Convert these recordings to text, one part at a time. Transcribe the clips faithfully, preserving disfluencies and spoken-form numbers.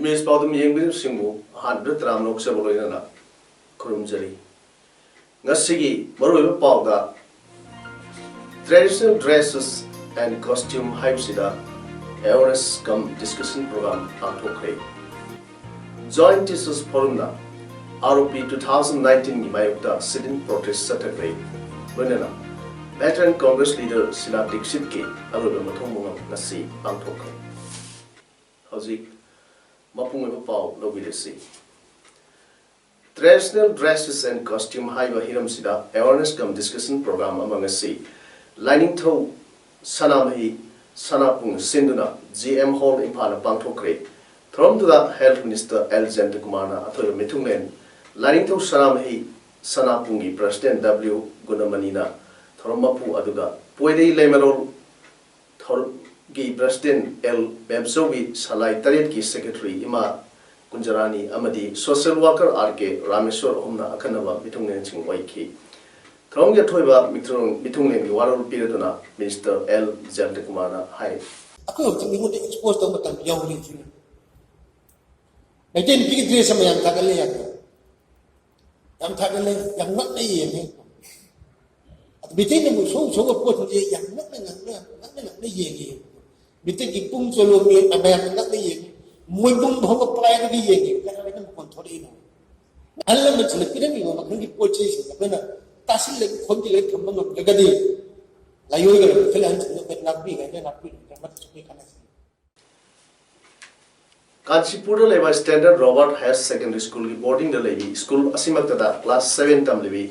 Image ꯄꯥꯎꯗꯝ ꯌꯦꯡꯕꯤꯔꯤꯕꯁꯤꯡꯕꯨ ꯑꯍꯥꯟꯕꯗ ꯇꯔꯥꯝꯅ ꯑꯣꯛꯆꯕ ꯂꯣꯏꯅꯅ ꯈꯨꯔꯨꯝꯖꯔꯤ꯫ ꯉꯁꯤꯒꯤ ꯃꯔꯨꯑꯣꯏꯕ ꯄꯥꯎꯗ Traditional Dresses and Costume ꯍꯥꯏꯕꯁꯤꯗ Awareness cum Discussion Program ꯄꯥꯡꯊꯣꯛꯈ꯭ꯔꯦ꯫ Joint Teachers Forumꯅ R O P two thousand nineteenꯒꯤ ꯃꯥꯌꯣꯛꯇ sit-in protest ꯆꯠꯊꯈ꯭ꯔꯦ꯫ ꯂꯣꯏꯅꯅ Veteran Congress Leader ꯁꯤꯂꯥ ꯗꯤꯛꯁꯤꯠꯀꯤ ꯑꯔꯣꯏꯕ ꯃꯊꯧ ꯃꯉꯝ ꯉꯁꯤ ꯄꯥꯡꯊꯣꯛꯈ꯭ꯔꯦ꯫ ꯍꯧꯖꯤꯛ ꯃꯄꯨꯡ ꯑꯣꯏꯕ ꯄꯥꯎ ꯂꯧꯕꯤꯔꯁꯤ꯫ Traditional Dresses and Costume ꯍꯥꯏꯕ ꯍꯤꯔꯝꯁꯤꯗ Awareness cum Discussion Program ꯑꯃ ꯉꯁꯤ ꯂꯥꯏꯅꯤꯡꯊꯧ ꯁꯅꯥꯃꯍꯤ ꯁꯅꯥꯄꯨꯡ ꯁꯤꯟꯗꯨꯅ G M Hall ꯏꯝꯐꯥꯜꯗ ꯄꯥꯡꯊꯣꯛꯈ꯭ꯔꯦ꯫ ꯊꯧꯔꯝꯗꯨꯗ Health Minister L ꯖꯌꯟꯇꯀꯨꯃꯥꯔꯅ ꯑꯊꯣꯏꯕ ꯃꯤꯊꯨꯡꯂꯦꯟ, ꯂꯥꯏꯅꯤꯡꯊꯧ ꯁꯅꯥꯃꯍꯤ ꯁꯅꯥꯄꯨꯡꯒꯤ President W ꯒꯨꯅꯃꯅꯤꯅ ꯊꯧꯔꯝ ꯃꯄꯨ, ꯑꯗꯨꯒ ꯄꯣꯏꯔꯩ ꯂꯩꯃꯔꯣꯜ ꯊꯧꯔꯝꯒꯤ President L ꯃꯦꯝꯆꯧꯕꯤ, ꯁꯂꯥꯏ ꯇꯔꯦꯠꯀꯤ Secretary ꯏꯃꯥ ꯀꯨꯟꯖꯔꯥꯅꯤ ꯑꯃꯗꯤ social worker R K Rameshwor ꯑꯍꯨꯝꯅ ꯑꯈꯟꯅꯕ ꯃꯤꯊꯨꯡꯂꯦꯟꯁꯤꯡ ꯑꯣꯏꯈꯤ꯫ ꯊꯧꯔꯝꯒꯤ ꯑꯊꯣꯏꯕ ꯃꯤꯊꯨꯡ-, ꯃꯤꯊꯨꯡꯂꯦꯟꯒꯤ ꯋꯥꯔꯣꯜ ꯄꯤꯔꯗꯨꯅ Minister L ꯖꯌꯟꯇꯀꯨꯃꯥꯔꯅ ꯍꯥꯏ꯫ ꯑꯩꯈꯣꯏ ꯍꯧꯖꯤꯛ ꯃꯤꯉꯣꯟꯗ expose ꯇꯧꯕ ꯃꯇꯝ ꯌꯧꯔꯦ ꯍꯧꯖꯤꯛ꯫ ꯃꯩꯇꯩ ꯅꯨꯄꯤꯒꯤ dress ꯑꯃ ꯌꯥꯝ ꯊꯥꯒꯠꯂꯦ ꯌꯥꯝꯅ꯫ ꯌꯥꯝ ꯊꯥꯒꯠꯂꯦ, ꯌꯥꯝ ꯉꯛꯅ ꯌꯦꯡꯉꯦ꯫ ꯑꯗꯨ ꯃꯩꯇꯩꯅ ꯑꯃꯨꯛ ꯁꯣꯡ ꯁꯣꯡꯕ ꯄꯣꯠꯁꯤꯡꯁꯦ ꯌꯥꯝ ꯉꯛꯅ ꯉꯛꯅ, ꯉꯛꯅ ꯉꯛꯅ ꯌꯦꯡꯉꯦ꯫ ꯃꯩꯇꯩꯒꯤ ꯄꯨꯡ ꯆꯣꯂꯣꯝ ꯃꯌꯥꯝꯅ ꯉꯛꯅ ꯌꯦꯡꯉꯤ꯫ ꯃꯣꯏꯕꯨꯝ ꯐꯥꯎꯕ ꯄꯥꯏꯔꯒ ꯌꯦꯡꯉꯤ꯫ ꯀꯗꯥꯏꯗ ꯃꯈꯣꯟ ꯊꯣꯛꯂꯛꯏꯅꯣ? ꯑꯍꯜ ꯂꯃꯟꯁꯤꯡꯅ ꯄꯤꯔꯝꯃꯤꯕ ꯃꯈꯜꯒꯤ ꯄꯣꯠ ꯆꯩꯁꯤꯡ ꯑꯩꯈꯣꯏꯅ ꯇꯥꯁꯤꯜꯂꯒ ꯈꯣꯝꯖꯤꯜꯂꯒ ꯊꯝꯕ ꯉꯝꯂꯒꯗꯤ ꯂꯥꯏꯑꯣꯏꯒꯗꯕ ꯃꯈꯜ ꯑꯍꯟꯁꯤꯡꯗ ꯑꯩꯈꯣꯏ ꯉꯥꯛꯄꯤꯒꯅꯤ, ꯉꯥꯛꯄꯤꯔꯣꯏꯗ꯭ꯔꯥ ꯑꯃꯗꯁꯨ ꯑꯩꯈꯣꯏ ꯈꯟꯅꯁꯤ꯫ ꯀꯥꯟꯆꯤꯄꯨꯔꯗ ꯂꯩꯕ Standard Robert Higher Secondary Schoolꯒꯤ boardingꯗ ꯂꯩꯕꯤ school ꯑꯁꯤꯃꯛꯇꯗ class seven ꯇꯝꯂꯤꯕꯤ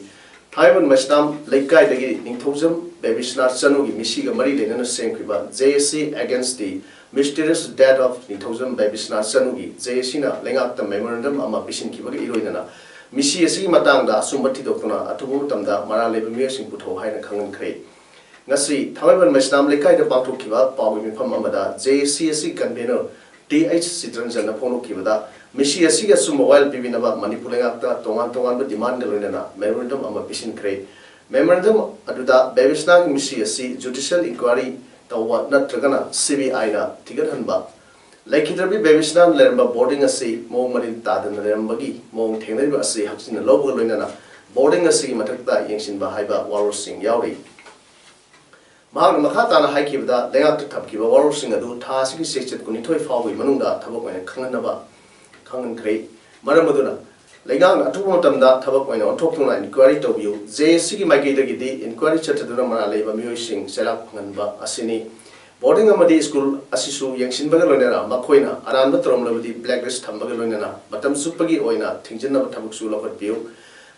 ꯊꯥꯏꯕꯟ ꯃꯩꯁꯅꯥꯝ ꯂꯩꯀꯥꯏꯗꯒꯤ ꯅꯤꯡꯊꯧꯖꯝ ꯕꯦꯕꯤꯁꯅꯥ ꯆꯅꯨꯒꯤ ꯃꯤꯁꯤꯒ ꯃꯔꯤ ꯂꯩꯅꯅ ꯁꯦꯝꯈꯤꯕ J A C Against the Mysterious Death of Ningthoujam ꯕꯦꯕꯤꯁꯅꯥ ꯆꯅꯨꯒꯤ ꯖꯦ ꯑꯦ ꯁꯤꯅ ꯂꯩꯉꯥꯛꯇ memorandum ꯑꯃ ꯄꯤꯁꯤꯟꯈꯤꯕꯒꯤ ꯏꯔꯣꯏꯅꯅ ꯃꯤꯁꯤ ꯑꯁꯤꯒꯤ ꯃꯇꯥꯡꯗ ꯑꯆꯨꯝꯕ ꯊꯤꯗꯣꯛꯇꯨꯅ ꯑꯊꯨꯕ ꯃꯇꯝꯗ ꯃꯔꯥꯜ ꯂꯩꯕ ꯃꯤꯑꯣꯏꯁꯤꯡ ꯄꯨꯊꯧ ꯍꯥꯏꯅ ꯈꯪꯍꯟꯈ꯭ꯔꯦ꯫ ꯉꯁꯤ ꯊꯥꯡꯃꯩꯕꯟ ꯃꯩꯁꯅꯥꯝ ꯂꯩꯀꯥꯏꯗ ꯄꯥꯡꯊꯣꯛꯈꯤꯕ ꯄꯥꯎꯒꯤ ꯃꯤꯐꯝ ꯑꯃꯗ ꯖꯦ ꯑꯦ ꯁꯤ ꯑꯁꯤ convener ꯇꯤ ꯑꯩꯆ ꯆꯤꯇ꯭ꯔꯟꯖꯟꯅ ꯐꯣꯡꯗꯣꯛꯈꯤꯕꯗ, ꯃꯤꯁꯤ ꯑꯁꯤꯒꯤ ꯑꯆꯨꯝꯕ ꯋꯥꯌꯦꯜ ꯄꯤꯕꯤꯅꯕ ꯃꯅꯤꯄꯨꯔ ꯂꯩꯉꯥꯛꯇ ꯇꯣꯉꯥꯟ ꯇꯣꯉꯥꯟꯕ demandꯒ ꯂꯣꯏꯅꯅ memorandum ꯑꯃ ꯄꯤꯁꯤꯟꯈ꯭ꯔꯦ꯫ Memorandum ꯑꯗꯨꯗ ꯕꯦꯕꯤꯁꯅꯥꯒꯤ ꯃꯤꯁꯤ ꯑꯁꯤ judicial inquiry ꯇꯧꯕ ꯅꯠꯇ꯭ꯔꯒꯅ C B I ꯅ ꯊꯤꯒꯠꯍꯟꯕ, ꯂꯩꯈꯤꯗ꯭ꯔꯕꯤ ꯕꯦꯕꯤꯁꯅꯥꯅ ꯂꯩꯔꯝꯕ boarding ꯑꯁꯤ ꯃꯑꯣꯡ ꯃꯔꯤꯟ ꯇꯥꯗꯅ ꯂꯩꯔꯝꯕꯒꯤ ꯃꯑꯣꯡ ꯊꯦꯡꯅꯔꯤꯕ ꯑꯁꯤ ꯍꯛꯆꯤꯟꯅ ꯂꯧꯕꯒ ꯂꯣꯏꯅꯅ boarding ꯑꯁꯤꯒꯤ ꯃꯊꯛꯇ ꯌꯦꯡꯁꯤꯟꯕ ꯍꯥꯏꯕ ꯋꯥꯔꯣꯜꯁꯤꯡ ꯌꯥꯎꯔꯤ꯫ ꯃꯍꯥꯛꯅ ꯃꯈꯥ ꯇꯥꯅ ꯍꯥꯏꯈꯤꯕꯗ, ꯂꯩꯉꯥꯛꯇ ꯊꯝꯈꯤꯕ ꯋꯥꯔꯣꯜꯁꯤꯡ ꯑꯗꯨ ꯊꯥ ꯑꯁꯤꯒꯤ ꯆꯩꯆꯠ ꯀꯨꯟꯅꯤꯊꯣꯏ ꯐꯥꯎꯕꯒꯤ ꯃꯅꯨꯡꯗ ꯊꯕꯛ ꯑꯣꯏꯅ ꯈꯪꯍꯟꯅꯕ ꯈꯪꯍꯟꯈ꯭ꯔꯦ꯫ ꯃꯔꯝ ꯑꯗꯨꯅ ꯂꯩꯉꯥꯛꯅ ꯑꯊꯨꯕ ꯃꯇꯝꯗ ꯊꯕꯛ ꯑꯣꯏꯅ ꯑꯣꯟꯊꯣꯛꯇꯨꯅ inquiry ꯇꯧꯕꯤꯌꯨ꯫ ꯖꯦ ꯑꯦ ꯁꯤꯒꯤ ꯃꯥꯏꯀꯩꯗꯒꯤꯗꯤ inquiry ꯆꯠꯊꯗꯨꯅ ꯃꯔꯥꯜ ꯂꯩꯕ ꯃꯤꯑꯣꯏꯁꯤꯡ ꯆꯩꯔꯥꯛ ꯐꯪꯍꯟꯕ ꯑꯁꯤꯅꯤ꯫ Boarding ꯑꯃꯗꯤ school ꯑꯁꯤꯁꯨ ꯌꯦꯡꯁꯤꯟꯕꯒ ꯂꯣꯏꯅꯅ ꯃꯈꯣꯏꯅ ꯑꯔꯥꯟꯕ ꯇꯧꯔꯝꯂꯕꯗꯤ blacklist ꯊꯝꯕꯒ ꯂꯣꯏꯅꯅ ꯃꯇꯝ ꯆꯨꯞꯄꯒꯤ ꯑꯣꯏꯅ ꯊꯤꯡꯖꯤꯟꯅꯕ ꯊꯕꯛꯁꯨ ꯂꯧꯈꯠꯄꯤꯌꯨ꯫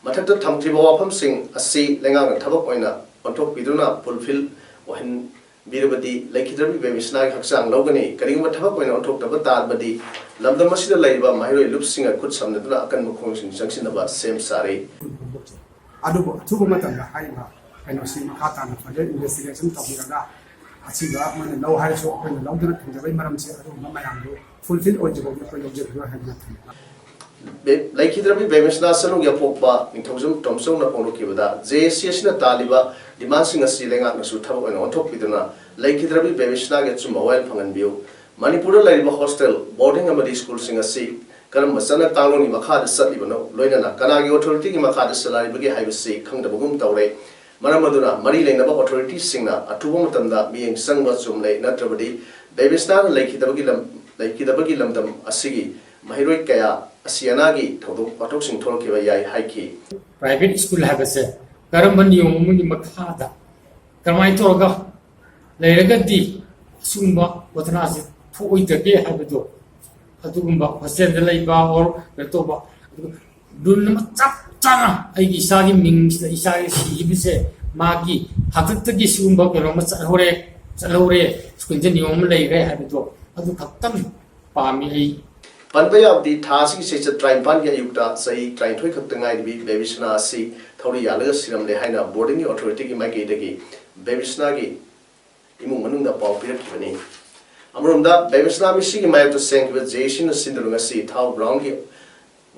ꯃꯊꯛꯇ ꯊꯝꯈ꯭ꯔꯤꯕ ꯋꯥꯐꯝꯁꯤꯡ ꯑꯁꯤ ꯂꯩꯉꯥꯛꯅ ꯊꯕꯛ ꯑꯣꯏꯅ ꯑꯣꯟꯊꯣꯛꯄꯤꯗꯨꯅ fulfil ꯑꯣꯏꯍꯟꯕꯤꯔꯕꯗꯤ ꯂꯩꯈꯤꯗ꯭ꯔꯕꯤ ꯕꯦꯕꯤꯁꯅꯥꯒꯤ ꯍꯛꯆꯥꯡ ꯂꯧꯒꯅꯤ꯫ ꯀꯔꯤꯒꯨꯝꯕ ꯊꯕꯛ ꯑꯣꯏꯅ ꯑꯣꯟꯊꯣꯛꯇꯕ ꯇꯥꯔꯕꯗꯤ ꯂꯝꯗꯝ ꯑꯁꯤꯗ ꯂꯩꯔꯤꯕ ꯃꯍꯩꯔꯣꯏ ꯂꯨꯞꯁꯤꯡꯒ ꯈꯨꯠ ꯁꯝꯅꯗꯨꯅ ꯑꯀꯟꯕ ꯈꯣꯡꯁꯤꯡ ꯆꯪꯁꯤꯟꯅꯕ ꯁꯦꯝ ꯁꯥꯔꯤ꯫ ꯑꯗꯨꯕꯨ ꯑꯊꯨꯕ ꯃꯇꯝꯗ ꯍꯥꯏꯔꯤꯕ ꯀꯩꯅꯣꯁꯤ ꯃꯈꯥ ꯇꯥꯅ further investigation ꯇꯧꯕꯤꯔꯒ ꯑꯁꯤꯗ ꯃꯣꯏꯅ ꯂꯧ ꯍꯥꯏꯔꯁꯨ ꯑꯩꯈꯣꯏꯅ ꯂꯧꯗꯨꯅ ꯊꯝꯖꯕꯒꯤ ꯃꯔꯝꯁꯦ ꯑꯗꯨꯒꯨꯝꯕ ꯃꯌꯥꯝꯗꯨ fulfil ꯑꯣꯏꯗ꯭ꯔꯤꯐꯥꯎꯗꯤ ꯑꯩꯈꯣꯏ ꯂꯧꯖꯔꯔꯣꯏ ꯍꯥꯏꯗꯨꯅ ꯊꯝꯃꯤ꯫ ꯕꯦ-, ꯂꯩꯈꯤꯗ꯭ꯔꯕꯤ ꯕꯦꯕꯤꯁꯅꯥ ꯆꯅꯨꯒꯤ ꯑꯄꯣꯛꯄ ꯅꯤꯡꯊꯧꯖꯝ ꯇꯣꯝꯆꯧꯅ ꯐꯣꯡꯗꯣꯛꯈꯤꯕꯗ, ꯖꯦ ꯑꯦ ꯁꯤ ꯑꯁꯤꯅ ꯇꯥꯜꯂꯤꯕ demandꯁꯤꯡ ꯑꯁꯤ ꯂꯩꯉꯥꯛꯅꯁꯨ ꯊꯕꯛ ꯑꯣꯏꯅ ꯑꯣꯟꯊꯣꯛꯄꯤꯗꯨꯅ ꯂꯩꯈꯤꯗ꯭ꯔꯕꯤ ꯕꯦꯕꯤꯁꯅꯥꯒꯤ ꯑꯆꯨꯝꯕ ꯋꯥꯌꯦꯜ ꯐꯪꯍꯟꯕꯤꯌꯨ꯫ ꯃꯅꯤꯄꯨꯔꯗ ꯂꯩꯔꯤꯕ hostel, boarding ꯑꯃꯗꯤ schoolꯁꯤꯡ ꯑꯁꯤ ꯀꯔꯝꯕ ꯆꯠꯅ ꯀꯥꯡꯂꯣꯟꯒꯤ ꯃꯈꯥꯗ ꯆꯠꯂꯤꯕꯅꯣ, ꯂꯣꯏꯅꯅ ꯀꯅꯥꯒꯤ authorityꯒꯤ ꯃꯈꯥꯗ ꯆꯂꯥꯏꯔꯤꯕꯒꯦ ꯍꯥꯏꯕꯁꯤ ꯈꯪꯗꯕꯒꯨꯝ ꯇꯧꯔꯦ꯫ ꯃꯔꯝ ꯑꯗꯨꯅ ꯃꯔꯤ ꯂꯩꯅꯕ authorityꯁꯤꯡꯅ ꯑꯊꯨꯕ ꯃꯇꯝꯗ ꯃꯤꯠꯌꯦꯡ ꯆꯪꯕ ꯆꯨꯝꯂꯦ, ꯅꯠꯇ꯭ꯔꯕꯗꯤ ꯕꯦꯕꯤꯁꯅꯥꯅ ꯂꯩꯈꯤꯗꯕꯒꯤ ꯂꯝ-, ꯂꯩꯈꯤꯗꯕꯒꯤ ꯂꯝꯗꯝ ꯑꯁꯤꯒꯤ ꯃꯍꯩꯔꯣꯏ ꯀꯌꯥ ꯑꯁꯤ ꯑꯅꯥꯒꯤ ꯊꯧꯗꯣꯛ ꯋꯥꯊꯣꯛꯁꯤꯡ ꯊꯣꯛꯂꯛꯈꯤꯕ ꯌꯥꯏ ꯍꯥꯏꯈꯤ꯫ Private school ꯍꯥꯏꯕꯁꯦ ꯀꯔꯝꯕ ꯅꯤꯌꯣꯝ ꯑꯃꯒꯤ ꯃꯈꯥꯗ ꯀꯔꯝꯍꯥꯏꯅ ꯇꯧꯔꯒ ꯂꯩꯔꯒꯗꯤ ꯑꯁꯤꯒꯨꯝꯕ ꯒꯣꯊꯅꯥꯁꯤ ꯊꯣꯛꯑꯣꯏꯗꯒꯦ ꯍꯥꯏꯕꯗꯣ, ꯑꯗꯨꯒꯨꯝꯕ hostelꯗ ꯂꯩꯕ or ꯀꯩꯅꯣ ꯇꯧꯕ, ꯑꯗꯨꯒ rule ꯑꯃ ꯆꯞ ꯆꯥꯅ ꯑꯩꯒꯤ ꯏꯆꯥꯒꯤ ꯃꯤꯡꯁꯤꯗ ꯏꯆꯥꯒꯤ ꯁꯤꯈꯤꯕꯁꯦ ꯃꯥꯒꯤ ꯍꯥꯛꯇꯛꯇꯒꯤ ꯁꯤꯒꯨꯝꯕ ꯀꯩꯅꯣ ꯑꯃ ꯆꯠꯍꯧꯔꯦ, ꯆꯠꯍꯧꯔꯦ, ꯁ꯭ꯀꯨꯜꯁꯦ ꯅꯤꯌꯣꯝ ꯑꯃ ꯂꯩꯈ꯭ꯔꯦ ꯍꯥꯏꯕꯗꯣ ꯑꯗꯨ ꯈꯛꯇꯪ ꯄꯥꯝꯃꯤ ꯑꯩ꯫ ꯄꯟꯕ ꯌꯥꯕꯗꯤ, ꯊꯥ ꯑꯁꯤꯒꯤ ꯆꯩꯆꯠ ꯇꯔꯥꯅꯤꯄꯥꯟꯒꯤ ꯑꯌꯨꯛꯇ ꯆꯍꯤ ꯇꯔꯥꯅꯤꯊꯣꯏ ꯈꯛꯇ ꯉꯥꯏꯔꯤꯕꯤ ꯕꯦꯕꯤꯁꯅꯥ ꯑꯁꯤ ꯊꯧꯔꯤ ꯌꯥꯜꯂꯒ ꯁꯤꯔꯝꯂꯦ ꯍꯥꯏꯅ ꯕꯣꯔꯗꯤꯡꯒꯤ ꯑꯣꯊꯣꯔꯤꯇꯤꯒꯤ ꯃꯥꯏꯀꯩꯗꯒꯤ ꯕꯦꯕꯤꯁꯅꯥꯒꯤ ꯏꯃꯨꯡ ꯃꯅꯨꯡꯗ ꯄꯥꯎ ꯄꯤꯔꯛꯈꯤꯕꯅꯤ꯫ ꯑꯃꯔꯣꯝꯗ, ꯕꯦꯕꯤꯁꯅꯥ ꯃꯤꯁꯤꯒꯤ ꯃꯥꯌꯣꯛꯇ ꯁꯦꯝꯈꯤꯕ ꯖꯦ ꯑꯦ ꯁꯤꯅ ꯁꯤꯟꯗꯨꯅ ꯉꯁꯤ ꯊꯥꯎ ꯒ꯭ꯔꯥꯎꯟꯒꯤ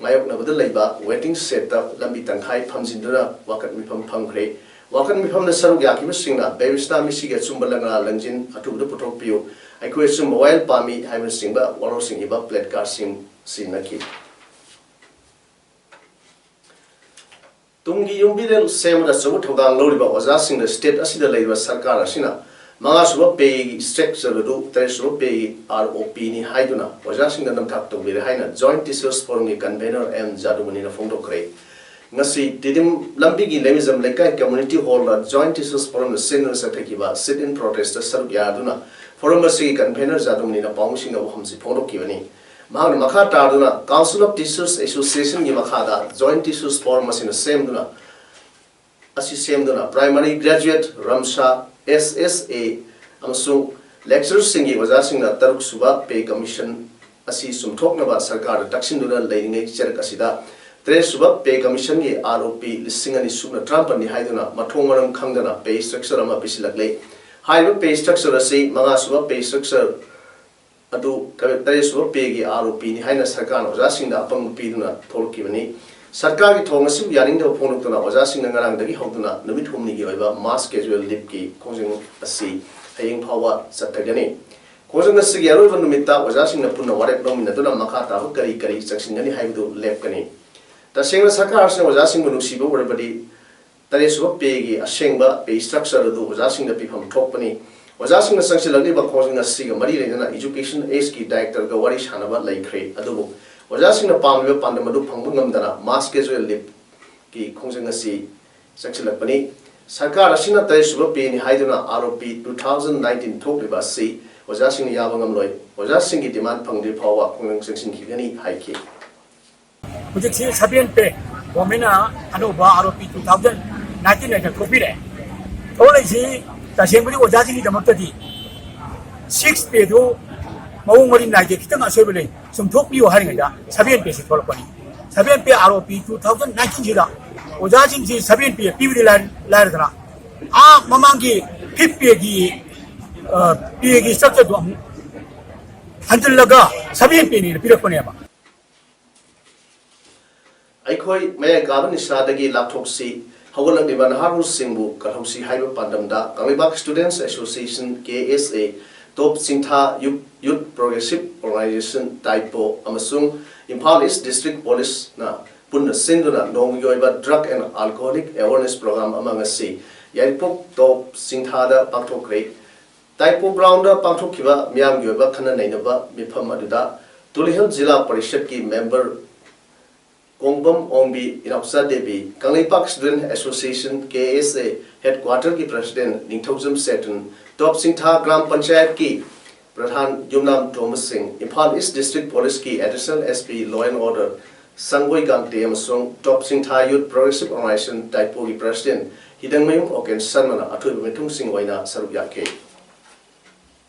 ꯃꯥꯌꯣꯛꯅꯕꯗ ꯂꯩꯕ ꯋꯦꯇꯤꯡ ꯁꯦꯠꯇ ꯂꯝꯕꯤ ꯇꯪꯈꯥꯏ ꯐꯝꯖꯤꯟꯗꯨꯅ ꯋꯥꯀꯠ ꯃꯤꯐꯝ ꯐꯝꯈ꯭ꯔꯦ꯫ ꯋꯥꯀꯠ ꯃꯤꯐꯝꯗ ꯁꯔꯨꯛ ꯌꯥꯈꯤꯕꯁꯤꯡꯅ ꯕꯦꯕꯤꯁꯅꯥ ꯃꯤꯁꯤꯒꯤ ꯑꯆꯨꯝꯕ ꯂꯪꯂꯥ ꯂꯪꯖꯤꯟ ꯑꯊꯨꯕꯗ ꯄꯨꯊꯣꯛꯄꯤꯌꯨ, ꯑꯩꯈꯣꯏ ꯑꯆꯨꯝꯕ ꯋꯥꯌꯦꯜ ꯄꯥꯝꯃꯤ ꯍꯥꯏꯕꯅꯆꯤꯡꯕ ꯋꯥꯔꯣꯜꯁꯤꯡ ꯏꯕ ꯄ꯭ꯂꯦꯠ ꯀꯥꯔꯗꯁꯤꯡ ꯁꯤꯖꯤꯟꯅꯈꯤ꯫ ꯇꯨꯡꯒꯤ ꯌꯨꯝꯕꯤꯔꯦꯜ ꯁꯦꯝꯕꯗ ꯑꯆꯧꯕ ꯊꯧꯗꯥꯡ ꯂꯧꯔꯤꯕ ꯑꯣꯖꯥꯁꯤꯡꯅ ꯁ꯭ꯇꯦꯠ ꯑꯁꯤꯗ ꯂꯩꯔꯤꯕ ꯁꯔꯀꯥꯔ ꯑꯁꯤꯅ ꯃꯉꯥꯁꯨꯕ ꯄꯦꯒꯤ ꯁ꯭ꯇ꯭ꯔꯛꯆꯔ ꯑꯗꯨ ꯇꯔꯦꯠꯁꯨꯕ ꯄꯦꯒꯤ ꯑꯥꯔ ꯑꯣ ꯄꯤꯅꯤ ꯍꯥꯏꯗꯨꯅ ꯑꯣꯖꯥꯁꯤꯡꯗ ꯅꯝꯊꯥꯛ ꯇꯧꯕꯤꯔꯦ ꯍꯥꯏꯅ ꯖꯣꯏꯟꯠ ꯇꯤꯆꯔꯁ ꯐꯣꯔꯝꯒꯤ ꯀꯟꯚꯦꯅꯔ ꯑꯦꯝ ꯖꯥꯗꯨꯃꯅꯤꯅ ꯐꯣꯡꯗꯣꯛꯈ꯭ꯔꯦ꯫ ꯉꯁꯤ ꯇꯤꯗꯤꯝ ꯂꯝꯕꯤꯒꯤ ꯂꯩꯃꯖꯝ ꯂꯩꯀꯥꯏ ꯀꯝꯃ꯭ꯌꯨꯅꯤꯇꯤ ꯍꯣꯜꯗ ꯖꯣꯏꯟꯠ ꯇꯤꯆꯔꯁ ꯐꯣꯔꯝꯅ ꯁꯤꯟꯗꯨꯅ ꯆꯠꯊꯈꯤꯕ ꯁꯤꯠ ꯏꯟ ꯄ꯭ꯔꯣꯇꯦꯁꯇ ꯁꯔꯨꯛ ꯌꯥꯗꯨꯅ ꯐꯣꯔꯝ ꯑꯁꯤꯒꯤ ꯀꯟꯚꯦꯅꯔ ꯖꯥꯗꯨꯃꯅꯤꯅ ꯄꯥꯎꯃꯤꯁꯤꯡꯗ ꯋꯥꯐꯝꯁꯤ ꯐꯣꯡꯗꯣꯛꯈꯤꯕꯅꯤ꯫ ꯃꯍꯥꯛꯅ ꯃꯈꯥ ꯇꯥꯗꯨꯅ Council of Teachers Associationꯒꯤ ꯃꯈꯥꯗ ꯖꯣꯏꯟꯠ ꯇꯤꯆꯔꯁ ꯐꯣꯔꯝ ꯑꯁꯤꯅ ꯁꯦꯝꯗꯨꯅ ꯑꯁꯤ ꯁꯦꯝꯗꯨꯅ ꯄ꯭ꯔꯥꯏꯃꯔꯤ ꯒ꯭ꯔꯦꯖꯨꯑꯦꯠ, ꯔꯝꯁꯥ, ꯑꯦꯁ ꯑꯦꯁ ꯑꯦ ꯑꯃꯁꯨꯡ ꯂꯦꯛꯆꯔꯔꯁꯤꯡꯒꯤ ꯑꯣꯖꯥꯁꯤꯡꯅ ꯇꯔꯨꯛ ꯁꯨꯕ ꯄꯦ ꯀꯃꯤꯁꯟ ꯑꯁꯤ ꯆꯨꯝꯊꯣꯛꯅꯕ ꯁꯔꯀꯥꯔꯗ ꯇꯛꯁꯤꯟꯗꯨꯅ ꯂꯩꯔꯤꯉꯩ ꯆꯔꯛ ꯑꯁꯤꯗ ꯇꯔꯦꯠ ꯁꯨꯕ ꯄꯦ ꯀꯃꯤꯁꯟꯒꯤ ꯑꯥꯔ ꯑꯣ ꯄꯤ ꯂꯤꯁꯤꯡ ꯑꯅꯤ ꯁꯨꯞꯅ ꯇꯔꯥꯃꯥꯄꯟꯅꯤ ꯍꯥꯏꯗꯨꯅ ꯃꯊꯣꯡ ꯃꯔꯝ ꯈꯪꯗꯅ ꯄꯦ ꯁ꯭ꯇ꯭ꯔꯛꯆꯔ ꯑꯃ ꯄꯤꯁꯤꯜꯂꯛꯂꯦ꯫ ꯍꯥꯏꯔꯤꯕ ꯄꯦ ꯁ꯭ꯇ꯭ꯔꯛꯆꯔ ꯑꯁꯤ ꯃꯉꯥ ꯁꯨꯕ ꯄꯦ ꯁ꯭ꯇ꯭ꯔꯛꯆꯔ ꯑꯗꯨ ꯇꯔꯦꯠ ꯁꯨꯕ ꯄꯦꯒꯤ ꯑꯥꯔ ꯑꯣ ꯄꯤꯅꯤ ꯍꯥꯏꯅ ꯁꯔꯀꯥꯔꯅ ꯑꯣꯖꯥꯁꯤꯡꯗ ꯑꯄꯪꯕ ꯄꯤꯗꯨꯅ ꯊꯣꯛꯂꯛꯈꯤꯕꯅꯤ꯫ ꯁꯔꯀꯥꯔꯒꯤ ꯊꯧꯑꯣꯡ ꯑꯁꯤꯕꯨ ꯌꯥꯅꯤꯡꯗꯕ ꯐꯣꯡꯗꯣꯛꯇꯨꯅ ꯑꯣꯖꯥꯁꯤꯡꯅ ꯉꯔꯥꯡꯗꯒꯤ ꯍꯧꯗꯨꯅ ꯅꯨꯃꯤꯠ ꯍꯨꯝꯅꯤꯒꯤ ꯑꯣꯏꯕ ꯃꯥꯁ ꯀꯦꯖꯨꯋꯦꯜ ꯂꯤꯞꯀꯤ ꯈꯣꯡꯖꯪ ꯑꯁꯤ ꯍꯌꯦꯡ ꯐꯥꯎꯕ ꯆꯠꯊꯒꯅꯤ꯫ ꯈꯣꯡꯖꯪ ꯑꯁꯤꯒꯤ ꯑꯔꯣꯏꯕ ꯅꯨꯃꯤꯠꯇ ꯑꯣꯖꯥꯁꯤꯡꯅ ꯄꯨꯟꯅ ꯋꯥꯔꯦꯞ ꯂꯧꯃꯤꯟꯅꯗꯨꯅ ꯃꯈꯥ ꯇꯥꯕ ꯀꯔꯤ ꯀꯔꯤ ꯆꯪꯁꯤꯟꯒꯅꯤ ꯍꯥꯏꯕꯗꯨ ꯂꯦꯞꯀꯅꯤ꯫ ꯇꯁꯦꯡꯅ ꯁꯔꯀꯥꯔ ꯑꯁꯤꯅ ꯑꯣꯖꯥꯁꯤꯡꯕꯨ ꯅꯨꯡꯁꯤꯕ ꯑꯣꯏꯔꯕꯗꯤ ꯇꯔꯦꯠ ꯁꯨꯕ ꯄꯦꯒꯤ ꯑꯁꯦꯡꯕ ꯄꯦ ꯁ꯭ꯇ꯭ꯔꯛꯆꯔ ꯑꯗꯨ ꯑꯣꯖꯥꯁꯤꯡꯗ ꯄꯤꯐꯝ ꯊꯣꯛꯄꯅꯤ꯫ ꯑꯣꯖꯥꯁꯤꯡꯅ ꯆꯪꯁꯤꯜꯂꯛꯂꯤꯕ ꯈꯣꯡꯖꯪ ꯑꯁꯤꯒ ꯃꯔꯤ ꯂꯩꯅꯅ ꯏꯖꯨꯀꯦꯁꯟ ꯑꯦꯖꯀꯤ ꯗꯥꯏꯔꯦꯛꯇꯔꯒ ꯋꯥꯔꯤ ꯁꯥꯅꯕ ꯂꯩꯈ꯭ꯔꯦ, ꯑꯗꯨꯕꯨ ꯑꯣꯖꯥꯁꯤꯡꯅ ꯄꯥꯝꯂꯤꯕ ꯄꯥꯟꯗꯝ ꯑꯗꯨ ꯐꯪꯕ ꯉꯝꯗꯅ ꯃꯥꯁ ꯀꯦꯖꯨꯋꯦꯜ ꯂꯤꯞꯀꯤ ꯈꯣꯡꯖꯪ ꯑꯁꯤ ꯆꯪꯁꯤꯜꯂꯛꯄꯅꯤ꯫ ꯁꯔꯀꯥꯔ ꯑꯁꯤꯅ ꯇꯔꯦꯠ ꯁꯨꯕ ꯄꯦꯅꯤ ꯍꯥꯏꯗꯨꯅ R O P two thousand nineteen ꯊꯣꯛꯂꯤꯕ ꯑꯁꯤ ꯑꯣꯖꯥꯁꯤꯡꯅ ꯌꯥꯕ ꯉꯝꯂꯣꯏ꯫ ꯑꯣꯖꯥꯁꯤꯡꯒꯤ ꯗꯤꯃꯥꯟ ꯐꯪꯗ꯭ꯔꯤ ꯐꯥꯎꯕ ꯈꯣꯡꯖꯪ ꯆꯪꯁꯤꯟꯈꯤꯒꯅꯤ ꯍꯥꯏꯈꯤ꯫ ꯍꯧꯖꯤꯛꯁꯤ ꯁꯚꯦꯟ ꯄꯦ ꯒꯣꯔꯃꯦꯟꯅ ꯑꯅꯧꯕ R O P two thousand nineteen ꯍꯥꯏꯅ ꯊꯣꯛꯄꯤꯔꯦ꯫ ꯊꯣꯛꯂꯛꯏꯁꯤ ꯇꯁꯦꯡꯕꯗꯤ ꯑꯣꯖꯥꯁꯤꯡꯒꯤꯗꯃꯛꯇꯗꯤ ꯁꯤꯛꯁ ꯄꯦꯗꯨ ꯃꯑꯣꯡ ꯃꯔꯤꯟ ꯅꯥꯏꯗꯦ, ꯈꯤꯇꯪ ꯑꯁꯣꯏꯕ ꯂꯩ, ꯆꯨꯝꯊꯣꯛꯄꯤꯌꯨ ꯍꯥꯏꯔꯤꯉꯩꯗ ꯁꯚꯦꯟ ꯄꯦꯁꯤ ꯊꯣꯛꯂꯛꯄꯅꯤ꯫ Seven pay R O P two thousand ꯅꯥꯏꯟꯇꯤꯟꯁꯤꯗ ꯑꯣꯖꯥꯁꯤꯡꯁꯤ ꯁꯚꯦꯟ ꯄꯦ ꯄꯤꯕꯗꯤ ꯂꯥꯏꯔꯗꯅ, ꯑꯥ ꯃꯃꯥꯡꯒꯤ ꯐꯤꯐ ꯄꯦꯒꯤ ꯄꯦꯒꯤ ꯏꯁꯇ꯭ꯔꯛꯆꯔꯗꯨ ꯑꯃꯨꯛ ꯍꯟꯖꯤꯜꯂꯒ ꯁꯚꯦꯟ ꯄꯦꯅꯦꯅ ꯄꯤꯔꯛꯄꯅꯦꯕ꯫ ꯑꯩꯈꯣꯏ ꯃꯌꯥꯏ ꯀꯥꯕ ꯅꯤꯁꯥꯗꯒꯤ ꯂꯥꯞꯊꯣꯛꯁꯤ, ꯍꯧꯒꯠꯂꯛꯂꯤꯕ ꯅꯍꯥꯔꯣꯜꯁꯤꯡꯕꯨ ꯀꯜꯍꯧꯁꯤ ꯍꯥꯏꯕ ꯄꯥꯟꯗꯝꯗ Kangleipak Students Association, K S A, top ꯆꯤꯡꯊꯥ Youth, Youth Progressive Organization, ꯇꯥꯏꯄꯣ, ꯑꯃꯁꯨꯡ ꯏꯝꯐꯥꯜ East District Police ꯅ ꯄꯨꯟꯅ ꯁꯤꯟꯗꯨꯅ ꯅꯣꯡꯃꯒꯤ ꯑꯣꯏꯕ Drug and Alcoholic Awareness Program ꯑꯃ ꯉꯁꯤ ꯌꯥꯏꯔꯤꯄꯣꯛ ꯇꯣꯞ ꯆꯤꯡꯊꯥꯗ ꯄꯥꯡꯊꯣꯛꯈ꯭ꯔꯦ꯫ ꯇꯥꯏꯄꯣ ground ꯗ ꯄꯥꯡꯊꯣꯛꯈꯤꯕ ꯃꯤꯌꯥꯝꯒꯤ ꯑꯣꯏꯕ ꯈꯟꯅ ꯅꯩꯅꯕ ꯃꯤꯐꯝ ꯑꯗꯨꯗ ꯇꯨꯂꯤꯍꯜ ꯖꯤꯂꯥ ꯄꯔꯤꯁꯠꯀꯤ member Kongbam Ongbi Inaocha Devi, Kangleipak Student Association, K S A, headquarter ꯒꯤ President ꯅꯤꯡꯊꯧꯖꯝ ꯁꯦꯇꯟ, ꯇꯣꯞ ꯆꯤꯡꯊꯥ ꯒ꯭ꯔꯥꯝ ꯄꯟꯆꯥꯌꯠꯀꯤ ꯄ꯭ꯔꯙꯥꯟ ꯌꯨꯝꯅꯥꯝ ꯇꯣꯝꯕ ꯁꯤꯡ, ꯏꯝꯐꯥꯜ East District Police ꯀꯤ Additional S P Law and Order ꯁꯪꯒꯣꯏ ꯒꯥꯡꯇꯦ ꯑꯃꯁꯨꯡ ꯇꯣꯞ ꯆꯤꯡꯊꯥ Youth Progressive Organization, ꯇꯥꯏꯄꯣꯒꯤ President ꯍꯤꯗꯪꯃꯌꯨꯝ ꯑꯣꯀꯦꯟ ꯁꯔꯃꯅ ꯑꯊꯣꯏꯕ ꯃꯤꯊꯨꯡꯁꯤꯡ ꯑꯣꯏꯅ ꯁꯔꯨꯛ ꯌꯥꯈꯤ꯫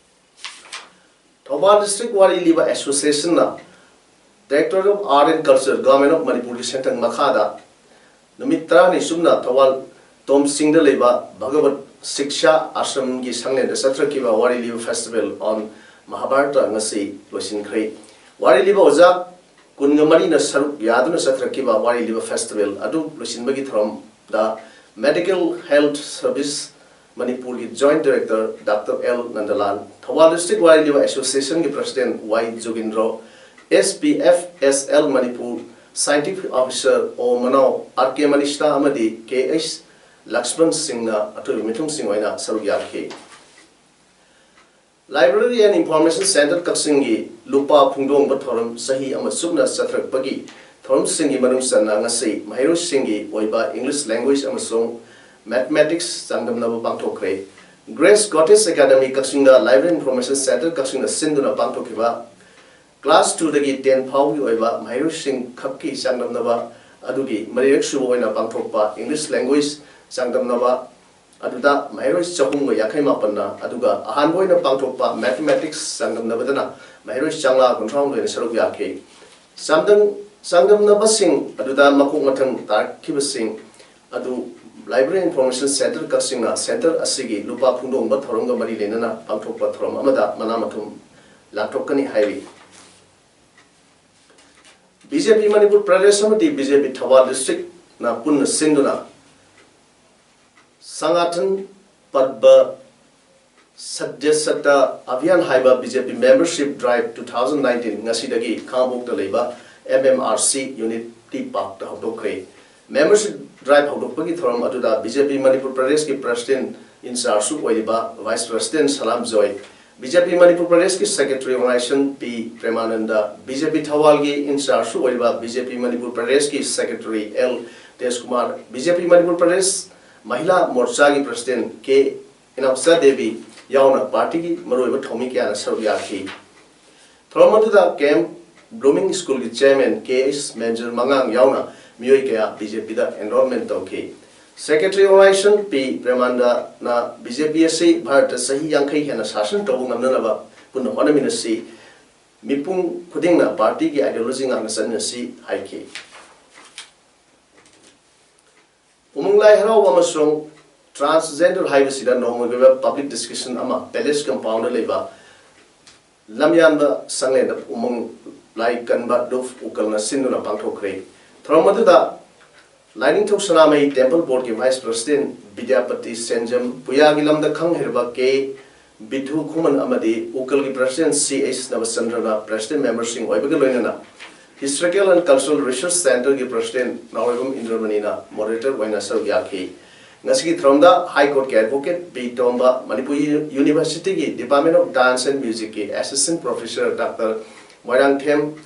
ꯊꯧꯕꯥꯜ District ꯋꯥꯔꯤ ꯂꯤꯕ Association ꯅ Directorate of Art and Culture, Government of ꯃꯅꯤꯄꯨꯔꯒꯤ ꯁꯦꯟꯊꯪ ꯃꯈꯥꯗ ꯅꯨꯃꯤꯠ ꯇꯔꯥꯅꯤ ꯆꯨꯞꯅ ꯊꯧꯕꯥꯜ ꯇꯣꯝꯁꯤꯡꯗ ꯂꯩꯕ ꯚꯒꯕꯠ ꯁꯤꯛꯁꯥ ꯑꯥꯁ꯭ꯔꯝꯒꯤ ꯁꯪꯂꯦꯟꯗ ꯆꯠꯊꯔꯛꯈꯤꯕ ꯋꯥꯔꯤ ꯂꯤꯕ Festival on Mahabharata ꯉꯁꯤ ꯂꯣꯏꯁꯤꯟꯈ꯭ꯔꯦ꯫ ꯋꯥꯔꯤ ꯂꯤꯕ ꯑꯣꯖꯥ ꯀꯨꯟꯒ ꯃꯔꯤꯅ ꯁꯔꯨꯛ ꯌꯥꯗꯨꯅ ꯆꯠꯊꯔꯛꯈꯤꯕ ꯋꯥꯔꯤ ꯂꯤꯕ festival ꯑꯗꯨ ꯂꯣꯏꯁꯤꯟꯕꯒꯤ ꯊꯧꯔꯝꯗ Medical Health Service ꯃꯅꯤꯄꯨꯔꯒꯤ Joint Director Doctor L ꯅꯟꯗꯂꯥꯜ, Thoubal District ꯋꯥꯔꯤ ꯂꯤꯕ Association ꯒꯤ President ꯋꯥꯏ ꯖꯣꯒꯤꯟꯗ꯭ꯔꯣ, S P F S L Manipur Scientific Officer ꯑꯣ ꯃꯅꯥꯎ, R K ꯃꯅꯤꯁꯅꯥ ꯑꯃꯗꯤ K H ꯂꯛꯁꯃꯟ ꯁꯤꯡꯅ ꯑꯊꯣꯏꯕ ꯃꯤꯊꯨꯡꯁꯤꯡ ꯑꯣꯏꯅ ꯁꯔꯨꯛ ꯌꯥꯈꯤ꯫ Library and Information Centre ꯀꯛꯆꯤꯡꯒꯤ ꯂꯨꯄꯥ ꯐꯣꯡꯗꯣꯛꯄ ꯊꯧꯔꯝ ꯆꯍꯤ ꯑꯃ ꯆꯨꯞꯅ ꯆꯠꯊꯔꯛꯄꯒꯤ ꯊꯧꯔꯝꯁꯤꯡꯒꯤ ꯃꯅꯨꯡ ꯆꯟꯅ ꯉꯁꯤ ꯃꯍꯩꯔꯣꯏꯁꯤꯡꯒꯤ ꯑꯣꯏꯕ English Language ꯑꯃꯁꯨꯡ Mathematics ꯆꯥꯡꯗꯝꯅꯕ ꯄꯥꯡꯊꯣꯛꯈ꯭ꯔꯦ꯫ Grace Goddess Academy ꯀꯛꯆꯤꯡꯗ Library Information Centre ꯀꯛꯆꯤꯡꯅ ꯁꯤꯟꯗꯨꯅ ꯄꯥꯡꯊꯣꯛꯈꯤꯕ class two ꯗꯒꯤ ten ꯐꯥꯎꯒꯤ ꯑꯣꯏꯕ ꯃꯍꯩꯔꯣꯏꯁꯤꯡ ꯈꯛꯀꯤ ꯆꯥꯡꯗꯝꯅꯕ ꯑꯗꯨꯒꯤ ꯃꯔꯤꯔꯛ ꯁꯨꯕ ꯑꯣꯏꯅ ꯄꯥꯡꯊꯣꯛꯄ English Language ꯆꯥꯡꯗꯝꯅꯕ ꯑꯗꯨꯗ ꯃꯍꯩꯔꯣꯏ ꯆꯍꯨꯝꯒ ꯌꯥꯡꯈꯩ ꯃꯥꯄꯟꯅ, ꯑꯗꯨꯒ ꯑꯍꯥꯟꯕ ꯑꯣꯏꯅ ꯄꯥꯡꯊꯣꯛꯄ ꯃꯦꯊꯃꯦꯇꯤꯛꯁ ꯆꯥꯡꯗꯝꯅꯕꯗꯅ ꯃꯍꯩꯔꯣꯏ ꯆꯥꯝꯃꯉꯥ ꯀꯨꯟꯊ꯭ꯔꯥ ꯍꯨꯝꯗꯣꯏꯅ ꯁꯔꯨꯛ ꯌꯥꯈꯤ꯫ ꯆꯥꯡꯗꯝ-, ꯆꯥꯡꯗꯝꯅꯕꯁꯤꯡ ꯑꯗꯨꯗ ꯃꯀꯣꯛ ꯃꯊꯪ ꯇꯥꯔꯛꯈꯤꯕꯁꯤꯡ ꯑꯗꯨ Library Information Center ꯀꯛꯆꯤꯡꯅ center ꯑꯁꯤꯒꯤ ꯂꯨꯄꯥ ꯐꯣꯡꯗꯣꯛꯅꯕ ꯊꯧꯔꯝꯒ ꯃꯔꯤ ꯂꯩꯅꯅ ꯄꯥꯡꯊꯣꯛꯄ ꯊꯧꯔꯝ ꯑꯃꯗ ꯃꯅꯥ ꯃꯊꯨꯝ ꯂꯥꯛꯊꯣꯛꯀꯅꯤ ꯍꯥꯏꯔꯤ꯫ B J P Manipur Pradesh ꯑꯃꯗꯤ ꯕꯤ ꯖꯦ ꯄꯤ ꯊꯧꯕꯥꯜ ꯗꯤꯁꯇ꯭ꯔꯤꯛꯅ ꯄꯨꯟꯅ ꯁꯤꯟꯗꯨꯅ ꯁꯪꯒꯥꯊꯟ ꯄꯔꯕ ꯁꯠꯌꯁꯠꯇ ꯑꯚꯤꯌꯥꯟ ꯍꯥꯏꯕ ꯕꯤ ꯖꯦ ꯄꯤ membership drive two thousand nineteen ꯉꯁꯤꯗꯒꯤ ꯈꯥꯉꯕꯣꯛꯇ ꯂꯩꯕ M M R C Unity Parkꯇ ꯍꯧꯗꯣꯛꯈ꯭ꯔꯦ꯫ Membership drive ꯍꯧꯗꯣꯛꯄꯒꯤ ꯊꯧꯔꯝ ꯑꯗꯨꯗ ꯕꯤ ꯖꯦ ꯄꯤ ꯃꯅꯤꯄꯨꯔ ꯄ꯭ꯔꯗꯦꯁꯀꯤ president in chargeꯁꯨ ꯑꯣꯏꯔꯤꯕ vice president Salam Joy, B J P Manipur ꯄ꯭ꯔꯗꯦꯁꯀꯤ secretary organization P Premananda, B J P ꯊꯧꯕꯥꯜꯒꯤ in chargeꯁꯨ ꯑꯣꯏꯔꯤꯕ ꯕꯤ ꯖꯦ ꯄꯤ ꯃꯅꯤꯄꯨꯔ ꯄ꯭ꯔꯗꯦꯁꯀꯤ secretary L Tejkumar, B J P Manipur Pradesh ꯃꯍꯤꯂꯥ ꯃꯣꯔꯆꯥꯒꯤ president ꯀꯦ ꯏꯅꯥꯎꯆꯥ ꯗꯦꯕꯤ ꯌꯥꯎꯅ partyꯒꯤ ꯃꯔꯨꯑꯣꯏꯕ ꯊꯧꯃꯤ ꯀꯌꯥꯅ ꯁꯔꯨꯛ ꯌꯥꯈꯤ꯫ ꯊꯧꯔꯝ ꯑꯗꯨꯗ ꯀꯦ ꯑꯦꯝ ꯕ꯭ꯂꯨꯃꯤꯡ ꯁ꯭ꯀꯨꯜꯒꯤ chairman ꯀꯦ ꯑꯩꯆ ꯃꯦꯟꯖꯔ ꯃꯉꯥꯡ ꯌꯥꯎꯅ ꯃꯤꯑꯣꯏ ꯀꯌꯥ ꯕꯤ ꯖꯦ ꯄꯤꯗ enrollment ꯇꯧꯈꯤ꯫ Secretary organization ꯄꯤ ꯄ꯭ꯔꯦꯃꯥꯅꯟꯗꯅ ꯕꯤ ꯖꯦ ꯄꯤ ꯑꯁꯤ ꯚꯥꯔꯠꯇ ꯆꯍꯤ ꯌꯥꯡꯈꯩ ꯍꯦꯟꯅ ꯁꯥꯁꯟ ꯇꯧꯕ ꯉꯝꯅꯅꯕ ꯄꯨꯟꯅ ꯍꯣꯠꯅꯃꯤꯟꯅꯁꯤ, ꯃꯤꯄꯨꯝ ꯈꯨꯗꯤꯡꯅ partyꯒꯤ ideology ꯉꯥꯛꯅ ꯆꯠꯃꯤꯟꯅꯁꯤ ꯍꯥꯏꯈꯤ꯫ ꯎꯃꯪ ꯂꯥꯏ ꯍꯔꯥꯎꯕ ꯑꯃꯁꯨꯡ transgender ꯍꯥꯏꯕꯁꯤꯗ ꯅꯣꯡꯃꯒꯤ ꯑꯣꯏꯕ public discussion ꯑꯃ palace compoundꯗ ꯂꯩꯕ ꯂꯝꯌꯥꯟꯕ ꯁꯪꯂꯦꯟꯗ ꯎꯃꯪ ꯂꯥꯏ ꯀꯟꯕ ꯗꯨꯐ ꯎꯀꯜꯅ ꯁꯤꯟꯗꯨꯅ ꯄꯥꯡꯊꯣꯛꯈ꯭ꯔꯦ꯫ ꯊꯧꯔꯝ ꯑꯗꯨꯗ ꯂꯥꯏꯅꯤꯡꯊꯧ ꯁꯅꯥꯃꯍꯤ temple boardꯀꯤ vice president ꯕꯤꯗ꯭ꯌꯥꯄꯇꯤ ꯁꯦꯟꯖꯝ, ꯄꯨꯌꯥꯒꯤ ꯂꯝꯗ ꯈꯪ ꯍꯩꯔꯕ ꯀꯦ ꯕꯤꯙꯨ ꯈꯨꯃꯟ ꯑꯃꯗꯤ ꯎꯀꯜꯒꯤ president ꯁꯤ ꯑꯩꯆ ꯅꯕꯆꯟꯗ꯭ꯔꯅ president memberꯁꯤꯡ ꯑꯣꯏꯕꯒ ꯂꯣꯏꯅꯅ Historical and Cultural Research Centreꯒꯤ president ꯅꯥꯎꯔꯦꯝꯕꯝ ꯏꯟꯗ꯭ꯔꯃꯅꯤꯅ moderator ꯑꯣꯏꯅ ꯁꯔꯨꯛ ꯌꯥꯈꯤ꯫ ꯉꯁꯤꯒꯤ ꯊꯧꯔꯝꯗ High Courtꯀꯤ advocate ꯕꯤ ꯇꯣꯝꯕ, ꯃꯅꯤꯄꯨꯔ Universityꯒꯤ Department of Dance and Musicꯀꯤ assistant professor doctor Moirangthem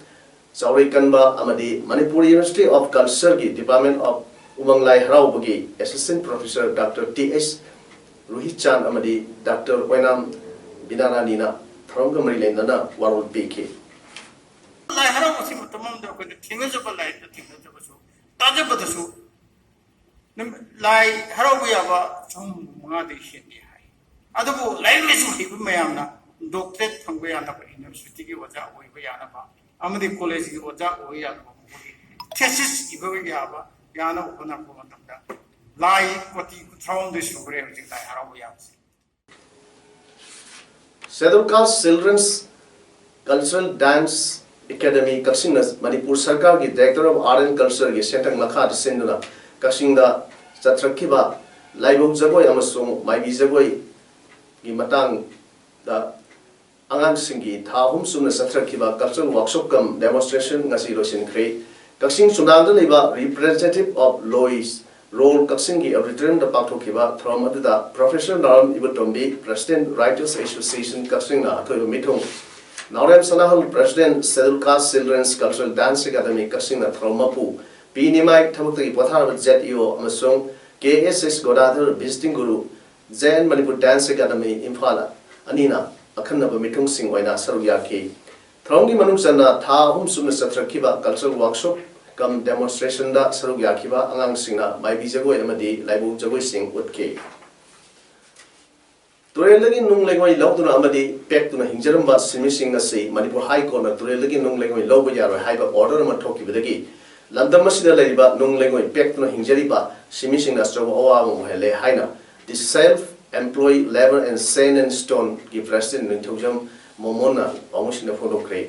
Chaoreikanba ꯑꯃꯗꯤ Manipur University of Cultureꯒꯤ Department of ꯎꯃꯪ ꯂꯥꯏ ꯍꯔꯥꯎꯕꯒꯤ assistant professor doctor T H Ruhichan ꯑꯃꯗꯤ ꯗꯥꯛꯇꯔ ꯑꯣꯏꯅꯥꯝ ꯕꯤꯅꯥꯔꯥꯅꯤꯅ ꯊꯧꯔꯝꯒ ꯃꯔꯤ ꯂꯩꯅꯅ ꯋꯥꯔꯣꯜ ꯄꯤꯈꯤ꯫ ꯂꯥꯏ ꯍꯔꯥꯎ ꯑꯁꯤ ꯃꯇꯝ ꯑꯃꯗ ꯑꯩꯈꯣꯏꯅ ꯊꯦꯡꯅꯖꯕ, ꯂꯥꯏꯔꯤꯛꯇ ꯊꯦꯡꯅꯖꯕꯁꯨ, ꯇꯥꯖꯕꯗꯁꯨ ꯅꯨꯃꯤꯠ ꯂꯥꯏ ꯍꯔꯥꯎꯕ ꯌꯥꯕ ꯆꯍꯨꯝ ꯃꯉꯥꯗꯒꯤ ꯍꯦꯟꯗꯦ ꯍꯥꯏ꯫ ꯑꯗꯨꯕꯨ ꯂꯥꯏꯔꯤꯛ ꯂꯥꯏꯁꯨ ꯍꯩꯕ ꯃꯌꯥꯝꯅ ꯗꯣꯛꯇꯔꯦꯠ ꯐꯪꯕ ꯌꯥꯅꯕ, ꯌꯨꯅꯤꯚꯔꯁꯤꯇꯤꯒꯤ ꯑꯣꯖꯥ ꯑꯣꯏꯕ ꯌꯥꯅꯕ, ꯑꯃꯗꯤ ꯀꯣꯂꯦꯖꯀꯤ ꯑꯣꯖꯥ ꯑꯣꯏꯕ ꯌꯥꯅꯕ, ꯃꯈꯣꯏꯒꯤ ꯊꯦꯁꯤꯁ ꯏꯕ ꯌꯥꯕ, ꯌꯥꯅꯕ ꯍꯣꯠꯅꯔꯛꯄ ꯃꯇꯝꯗ ꯂꯥꯏ ꯀꯣꯇꯤ ꯀꯨꯟꯊ꯭ꯔꯥꯍꯨꯝꯗꯣꯏ ꯁꯨꯈ꯭ꯔꯦ ꯍꯧꯖꯤꯛ ꯂꯥꯏ ꯍꯔꯥꯎꯕ ꯌꯥꯕꯁꯦ꯫ Scheduled Caste Children's Cultural Dance Academy ꯀꯛꯆꯤꯡꯅ Manipur ꯁꯔꯀꯥꯔꯒꯤ Director of Art and Cultureꯒꯤ ꯁꯦꯟꯊꯪ ꯃꯈꯥꯗ ꯁꯤꯟꯗꯨꯅ ꯀꯛꯆꯤꯡꯗ ꯆꯠꯊꯔꯛꯈꯤꯕ ꯂꯥꯏꯕꯧ ꯖꯒꯣꯏ ꯑꯃꯁꯨꯡ ꯃꯥꯏꯕꯤ ꯖꯒꯣꯏꯒꯤ ꯃꯇꯥꯡꯗ ꯑꯉꯥꯡꯁꯤꯡꯒꯤ ꯊꯥ ꯑꯍꯨꯝ ꯆꯨꯞꯅ ꯆꯠꯊꯔꯛꯈꯤꯕ cultural workshop cum demonstration ꯉꯁꯤ ꯂꯣꯏꯁꯤꯟꯈ꯭ꯔꯦ꯫ ꯀꯛꯆꯤꯡ ꯆꯨꯝꯅꯥꯡꯗ ꯂꯩꯕ Representative of Lois Road ꯀꯛꯆꯤꯡꯒꯤ auditoriumꯗ ꯄꯥꯡꯊꯣꯛꯈꯤꯕ ꯊꯧꯔꯝ ꯑꯗꯨꯗ Professor ꯅꯥꯎꯔꯦꯝ ꯏꯕꯣꯇꯣꯝꯕꯤ, President Writers Association ꯀꯛꯆꯤꯡꯅ ꯑꯊꯣꯏꯕ ꯃꯤꯊꯨꯡ, ꯅꯥꯎꯔꯦꯝ ꯁꯅꯥꯍꯜ, President Scheduled Caste Children's Cultural Dance Academy ꯀꯛꯆꯤꯡꯅ ꯊꯧꯔꯝ ꯃꯄꯨ, ꯄꯤ ꯅꯤꯃꯥꯏ ꯊꯕꯛꯇꯒꯤ ꯄꯣꯊꯥꯔꯕ ZEO ꯑꯃꯁꯨꯡ ꯀꯦ ꯑꯦꯁ ꯑꯦꯁ ꯒꯣꯗꯥꯙꯔ, Visiting Guru, J and Manipur Dance Academy Imphal ꯑꯅꯤꯅ ꯑꯈꯟꯅꯕ ꯃꯤꯊꯨꯡꯁꯤꯡ ꯑꯣꯏꯅ ꯁꯔꯨꯛ ꯌꯥꯈꯤ꯫ ꯊꯧꯔꯝꯒꯤ ꯃꯅꯨꯡ ꯆꯟꯅ ꯊꯥ ꯑꯍꯨꯝ ꯆꯨꯞꯅ ꯆꯠꯊꯔꯛꯈꯤꯕ cultural workshop cum demonstrationꯗ ꯁꯔꯨꯛ ꯌꯥꯈꯤꯕ ꯑꯉꯥꯡꯁꯤꯡꯅ ꯃꯥꯏꯕꯤ ꯖꯒꯣꯏ ꯑꯃꯗꯤ ꯂꯥꯏꯕꯧ ꯖꯒꯣꯏꯁꯤꯡ ꯎꯠꯈꯤ꯫ ꯇꯨꯔꯦꯜꯗꯒꯤ ꯅꯨꯡ ꯂꯩꯉꯣꯏ ꯂꯧꯗꯨꯅ ꯑꯃꯗꯤ ꯄꯦꯛꯇꯨꯅ ꯍꯤꯡꯖꯔꯝꯕ ꯁꯤꯟꯃꯤꯁꯤꯡ ꯑꯁꯤ ꯃꯅꯤꯄꯨꯔ ꯍꯥꯏ ꯀꯣꯔꯠꯅ ꯇꯨꯔꯦꯜꯗꯒꯤ ꯅꯨꯡ ꯂꯩꯉꯣꯏ ꯂꯧꯕ ꯌꯥꯔꯣꯏ ꯍꯥꯏꯕ order ꯑꯃ ꯊꯣꯛꯈꯤꯕꯗꯒꯤ ꯂꯝꯗꯝ ꯑꯁꯤꯗ ꯂꯩꯔꯤꯕ ꯅꯨꯡ ꯂꯩꯉꯣꯏ ꯄꯦꯛꯇꯨꯅ ꯍꯤꯡꯖꯔꯤꯕ ꯁꯤꯟꯃꯤꯁꯤꯡꯅ ꯑꯆꯧꯕ ꯑꯋꯥꯕ ꯑꯃ ꯑꯣꯏꯍꯜꯂꯦ ꯍꯥꯏꯅ The Self Employed Labour and Sand and Stoneꯒꯤ President ꯅꯤꯡꯊꯧꯖꯝ ꯃꯣꯃꯣꯟꯅ ꯄꯥꯎꯃꯤꯁꯤꯡꯗ ꯐꯣꯡꯗꯣꯛꯈ꯭ꯔꯦ꯫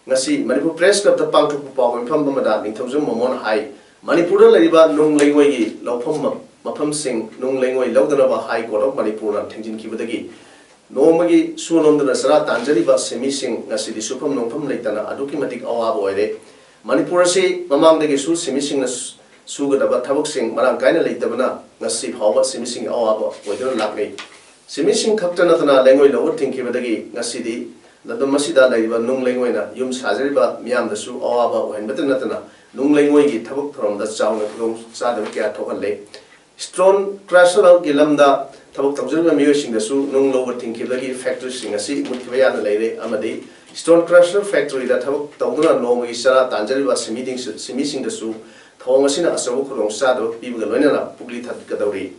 ꯉꯁꯤ ꯃꯅꯤꯄꯨꯔ Press Clubꯇ ꯄꯥꯡꯊꯣꯛꯄ ꯄꯥꯎ ꯃꯤꯐꯝ ꯑꯃꯗ ꯅꯤꯡꯊꯧꯖꯝ ꯃꯣꯃꯣꯟ ꯍꯥꯏ, ꯃꯅꯤꯄꯨꯔꯗ ꯂꯩꯔꯤꯕ ꯅꯨꯡ ꯂꯩꯉꯣꯏꯒꯤ ꯂꯧꯐꯝ ꯃꯐꯝꯁꯤꯡ ꯅꯨꯡ ꯂꯩꯉꯣꯏ ꯂꯧꯗꯅꯕ High Court of ꯃꯅꯤꯄꯨꯔꯅ ꯊꯤꯡꯖꯤꯟꯈꯤꯕꯗꯒꯤ ꯅꯣꯡꯃꯒꯤ ꯁꯨ ꯅꯣꯝꯗꯨꯅ ꯆꯔꯥ ꯇꯥꯟꯖꯔꯤꯕ ꯁꯤꯟꯃꯤꯁꯤꯡ ꯉꯁꯤꯗꯤ ꯁꯨꯐꯝ ꯅꯣꯝꯐꯝ ꯂꯩꯇꯅ ꯑꯗꯨꯛꯀꯤ ꯃꯇꯤꯛ ꯑꯋꯥꯕ ꯑꯣꯏꯔꯦ꯫ ꯃꯅꯤꯄꯨꯔ ꯑꯁꯤ ꯃꯃꯥꯡꯗꯒꯤꯁꯨ ꯁꯤꯟꯃꯤꯁꯤꯡꯅ ꯁꯨꯒꯗꯕ ꯊꯕꯛꯁꯤꯡ ꯃꯔꯥꯡ ꯀꯥꯏꯅ ꯂꯩꯇꯕꯅ ꯉꯁꯤ ꯐꯥꯎꯕ ꯁꯤꯟꯃꯤꯁꯤꯡꯒꯤ ꯑꯋꯥꯕ ꯑꯣꯏꯗꯨꯅ ꯂꯥꯛꯂꯤ꯫ ꯁꯤꯟꯃꯤꯁꯤꯡ ꯈꯛꯇ ꯅꯠꯇꯅ ꯂꯩꯉꯣꯏ ꯂꯧꯕ ꯊꯤꯡꯈꯤꯕꯗꯒꯤ ꯉꯁꯤꯗꯤ ꯂꯝꯗꯝ ꯑꯁꯤꯗ ꯂꯩꯔꯤꯕ ꯅꯨꯡ ꯂꯩꯉꯣꯏꯅ ꯌꯨꯝ ꯁꯥꯖꯔꯤꯕ ꯃꯤꯌꯥꯝꯗꯁꯨ ꯑꯋꯥꯕ ꯑꯣꯏꯍꯟꯕꯇ ꯅꯠꯇꯅ ꯅꯨꯡ ꯂꯩꯉꯣꯏꯒꯤ ꯊꯕꯛ ꯊꯧꯔꯝꯗ ꯆꯥꯎꯅ ꯈꯨꯗꯣꯡ ꯆꯥꯗꯕ ꯀꯌꯥ ꯊꯣꯛꯍꯜꯂꯦ꯫ Stone Crusherꯒꯤ ꯂꯝꯗ ꯊꯕꯛ ꯇꯧꯖꯔꯤꯕ ꯃꯤꯑꯣꯏꯁꯤꯡꯗꯁꯨ ꯅꯨꯡ ꯂꯧꯕ ꯊꯤꯡꯈꯤꯕꯗꯒꯤ factoryꯁꯤꯡ ꯑꯁꯤ ꯃꯨꯠꯈꯤꯕ ꯌꯥꯅ ꯂꯩꯔꯦ ꯑꯃꯗꯤ Stone Crusher factoryꯗ ꯊꯕꯛ ꯇꯧꯗꯨꯅ ꯅꯣꯡꯃꯒꯤ ꯆꯔꯥ ꯇꯥꯟꯖꯔꯤꯕ ꯁꯤꯟꯃꯤꯁꯤꯡꯗꯁꯨ ꯊꯧꯑꯣꯡ ꯑꯁꯤꯅ ꯑꯆꯧꯕ ꯈꯨꯗꯣꯡꯆꯥꯗꯕ ꯄꯤꯕꯒ ꯂꯣꯏꯅꯅ ꯄꯨꯛꯂꯤ ꯊꯥꯗꯠꯀꯗꯧꯔꯤ꯫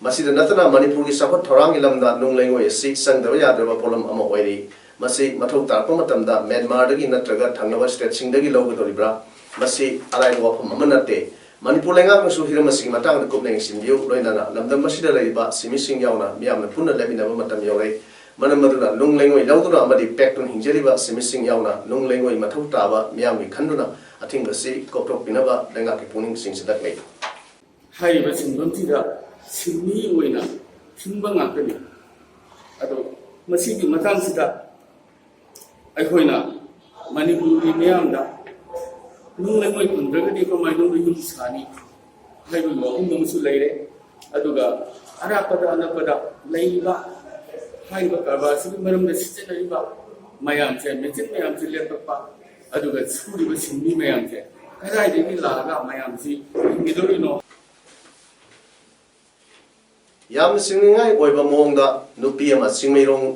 ꯃꯁꯤꯗ ꯅꯠꯇꯅ ꯃꯅꯤꯄꯨꯔꯒꯤ ꯆꯥꯎꯈꯠ ꯊꯧꯔꯥꯡꯒꯤ ꯂꯝꯗ ꯅꯨꯡ ꯂꯩꯉꯣꯏ ꯑꯁꯤ ꯆꯪꯗꯕ ꯌꯥꯗ꯭ꯔꯕ ꯄꯣꯠꯂꯝ ꯑꯃ ꯑꯣꯏꯔꯤ꯫ ꯃꯁꯤ ꯃꯊꯧ ꯇꯥꯔꯛꯄ ꯃꯇꯝꯗ ꯃ꯭ꯌꯥꯟꯃꯥꯔꯗꯒꯤ ꯅꯠꯇ꯭ꯔꯒ ꯊꯪꯅꯕ ꯁ꯭ꯇꯦꯠꯁꯤꯡꯗꯒꯤ ꯂꯧꯒꯗꯧꯔꯤꯕ꯭ꯔꯥ? ꯃꯁꯤ ꯑꯔꯥꯏꯕ ꯋꯥꯐꯝ ꯑꯃ ꯅꯠꯇꯦ꯫ ꯃꯅꯤꯄꯨꯔ ꯂꯩꯉꯥꯛꯅꯁꯨ ꯍꯤꯔꯝ ꯑꯁꯤꯒꯤ ꯃꯇꯥꯡꯗ ꯀꯨꯞꯅ ꯌꯦꯡꯁꯤꯟꯕꯤꯌꯨ, ꯂꯣꯏꯅꯅ ꯂꯝꯗꯝ ꯑꯁꯤꯗ ꯂꯩꯔꯤꯕ ꯁꯤꯟꯃꯤꯁꯤꯡ ꯌꯥꯎꯅ ꯃꯤꯌꯥꯝꯅ ꯄꯨꯟꯅ ꯂꯦꯞꯃꯤꯟꯅꯕ ꯃꯇꯝ ꯌꯧꯔꯦ꯫ ꯃꯔꯝ ꯑꯗꯨꯅ ꯅꯨꯡ ꯂꯩꯉꯣꯏ ꯂꯧꯗꯨꯅ ꯑꯃꯗꯤ ꯄꯦꯛꯇꯨꯅ ꯍꯤꯡꯖꯔꯤꯕ ꯁꯤꯟꯃꯤꯁꯤꯡ ꯌꯥꯎꯅ ꯅꯨꯡ ꯂꯩꯉꯣꯏ ꯃꯊꯧ ꯇꯥꯕ ꯃꯤꯌꯥꯝꯒꯤ ꯈꯟꯗꯨꯅ ꯑꯊꯤꯡꯕ ꯑꯁꯤ ꯀꯣꯛꯊꯣꯛꯄꯤꯅꯕ ꯂꯩꯉꯥꯛꯀꯤ ꯄꯨꯛꯅꯤꯡ ꯆꯤꯡꯁꯤꯜꯂꯛꯂꯤ꯫ ꯍꯥꯏꯔꯤꯕ ꯁꯤꯟꯐꯝꯁꯤꯗ ꯁꯤꯟꯃꯤ ꯑꯣꯏꯅ ꯊꯤꯡꯕ ꯉꯥꯛꯇꯅꯤ꯫ ꯑꯗꯣ ꯃꯁꯤꯒꯤ ꯃꯇꯥꯡꯁꯤꯗ ꯑꯩꯈꯣꯏꯅ ꯃꯅꯤꯄꯨꯔꯒꯤ ꯃꯤꯌꯥꯝꯗ ꯅꯨꯡ ꯂꯩꯉꯣꯏ ꯐꯪꯗ꯭ꯔꯒꯗꯤ ꯀꯃꯥꯏꯅ ꯌꯨꯝ ꯁꯥꯅꯤ ꯍꯥꯏꯕꯒꯤ ꯋꯥꯐꯝ ꯑꯃꯁꯨ ꯂꯩꯔꯦ꯫ ꯑꯗꯨꯒ ꯑꯔꯥꯞꯄꯗ ꯑꯅꯛꯄꯗ ꯂꯩꯔꯤꯕ ꯍꯥꯏꯔꯤꯕ ꯀꯔꯕꯥꯔꯁꯤꯒꯤ ꯃꯔꯝꯗ ꯁꯤꯖꯤꯟꯅꯔꯤꯕ ꯃꯌꯥꯝꯁꯦ, ꯃꯦꯆꯤꯟ ꯃꯌꯥꯝꯁꯦ ꯂꯦꯞꯄꯛꯄ, ꯑꯗꯨꯒ ꯁꯨꯔꯤꯕ ꯁꯤꯟꯃꯤ ꯃꯌꯥꯝꯁꯦ ꯀꯗꯥꯏꯗꯒꯤ ꯂꯥꯛꯑꯒ ꯃꯌꯥꯝꯁꯤ ꯍꯤꯡꯈꯤꯗꯧꯔꯤꯅꯣ? ꯌꯥꯝꯅ ꯆꯤꯡꯅꯅꯤꯡꯉꯥꯏ ꯑꯣꯏꯕ ꯃꯑꯣꯡꯗ ꯅꯨꯄꯤ ꯑꯃ ꯆꯤꯡꯃꯩꯔꯣꯡ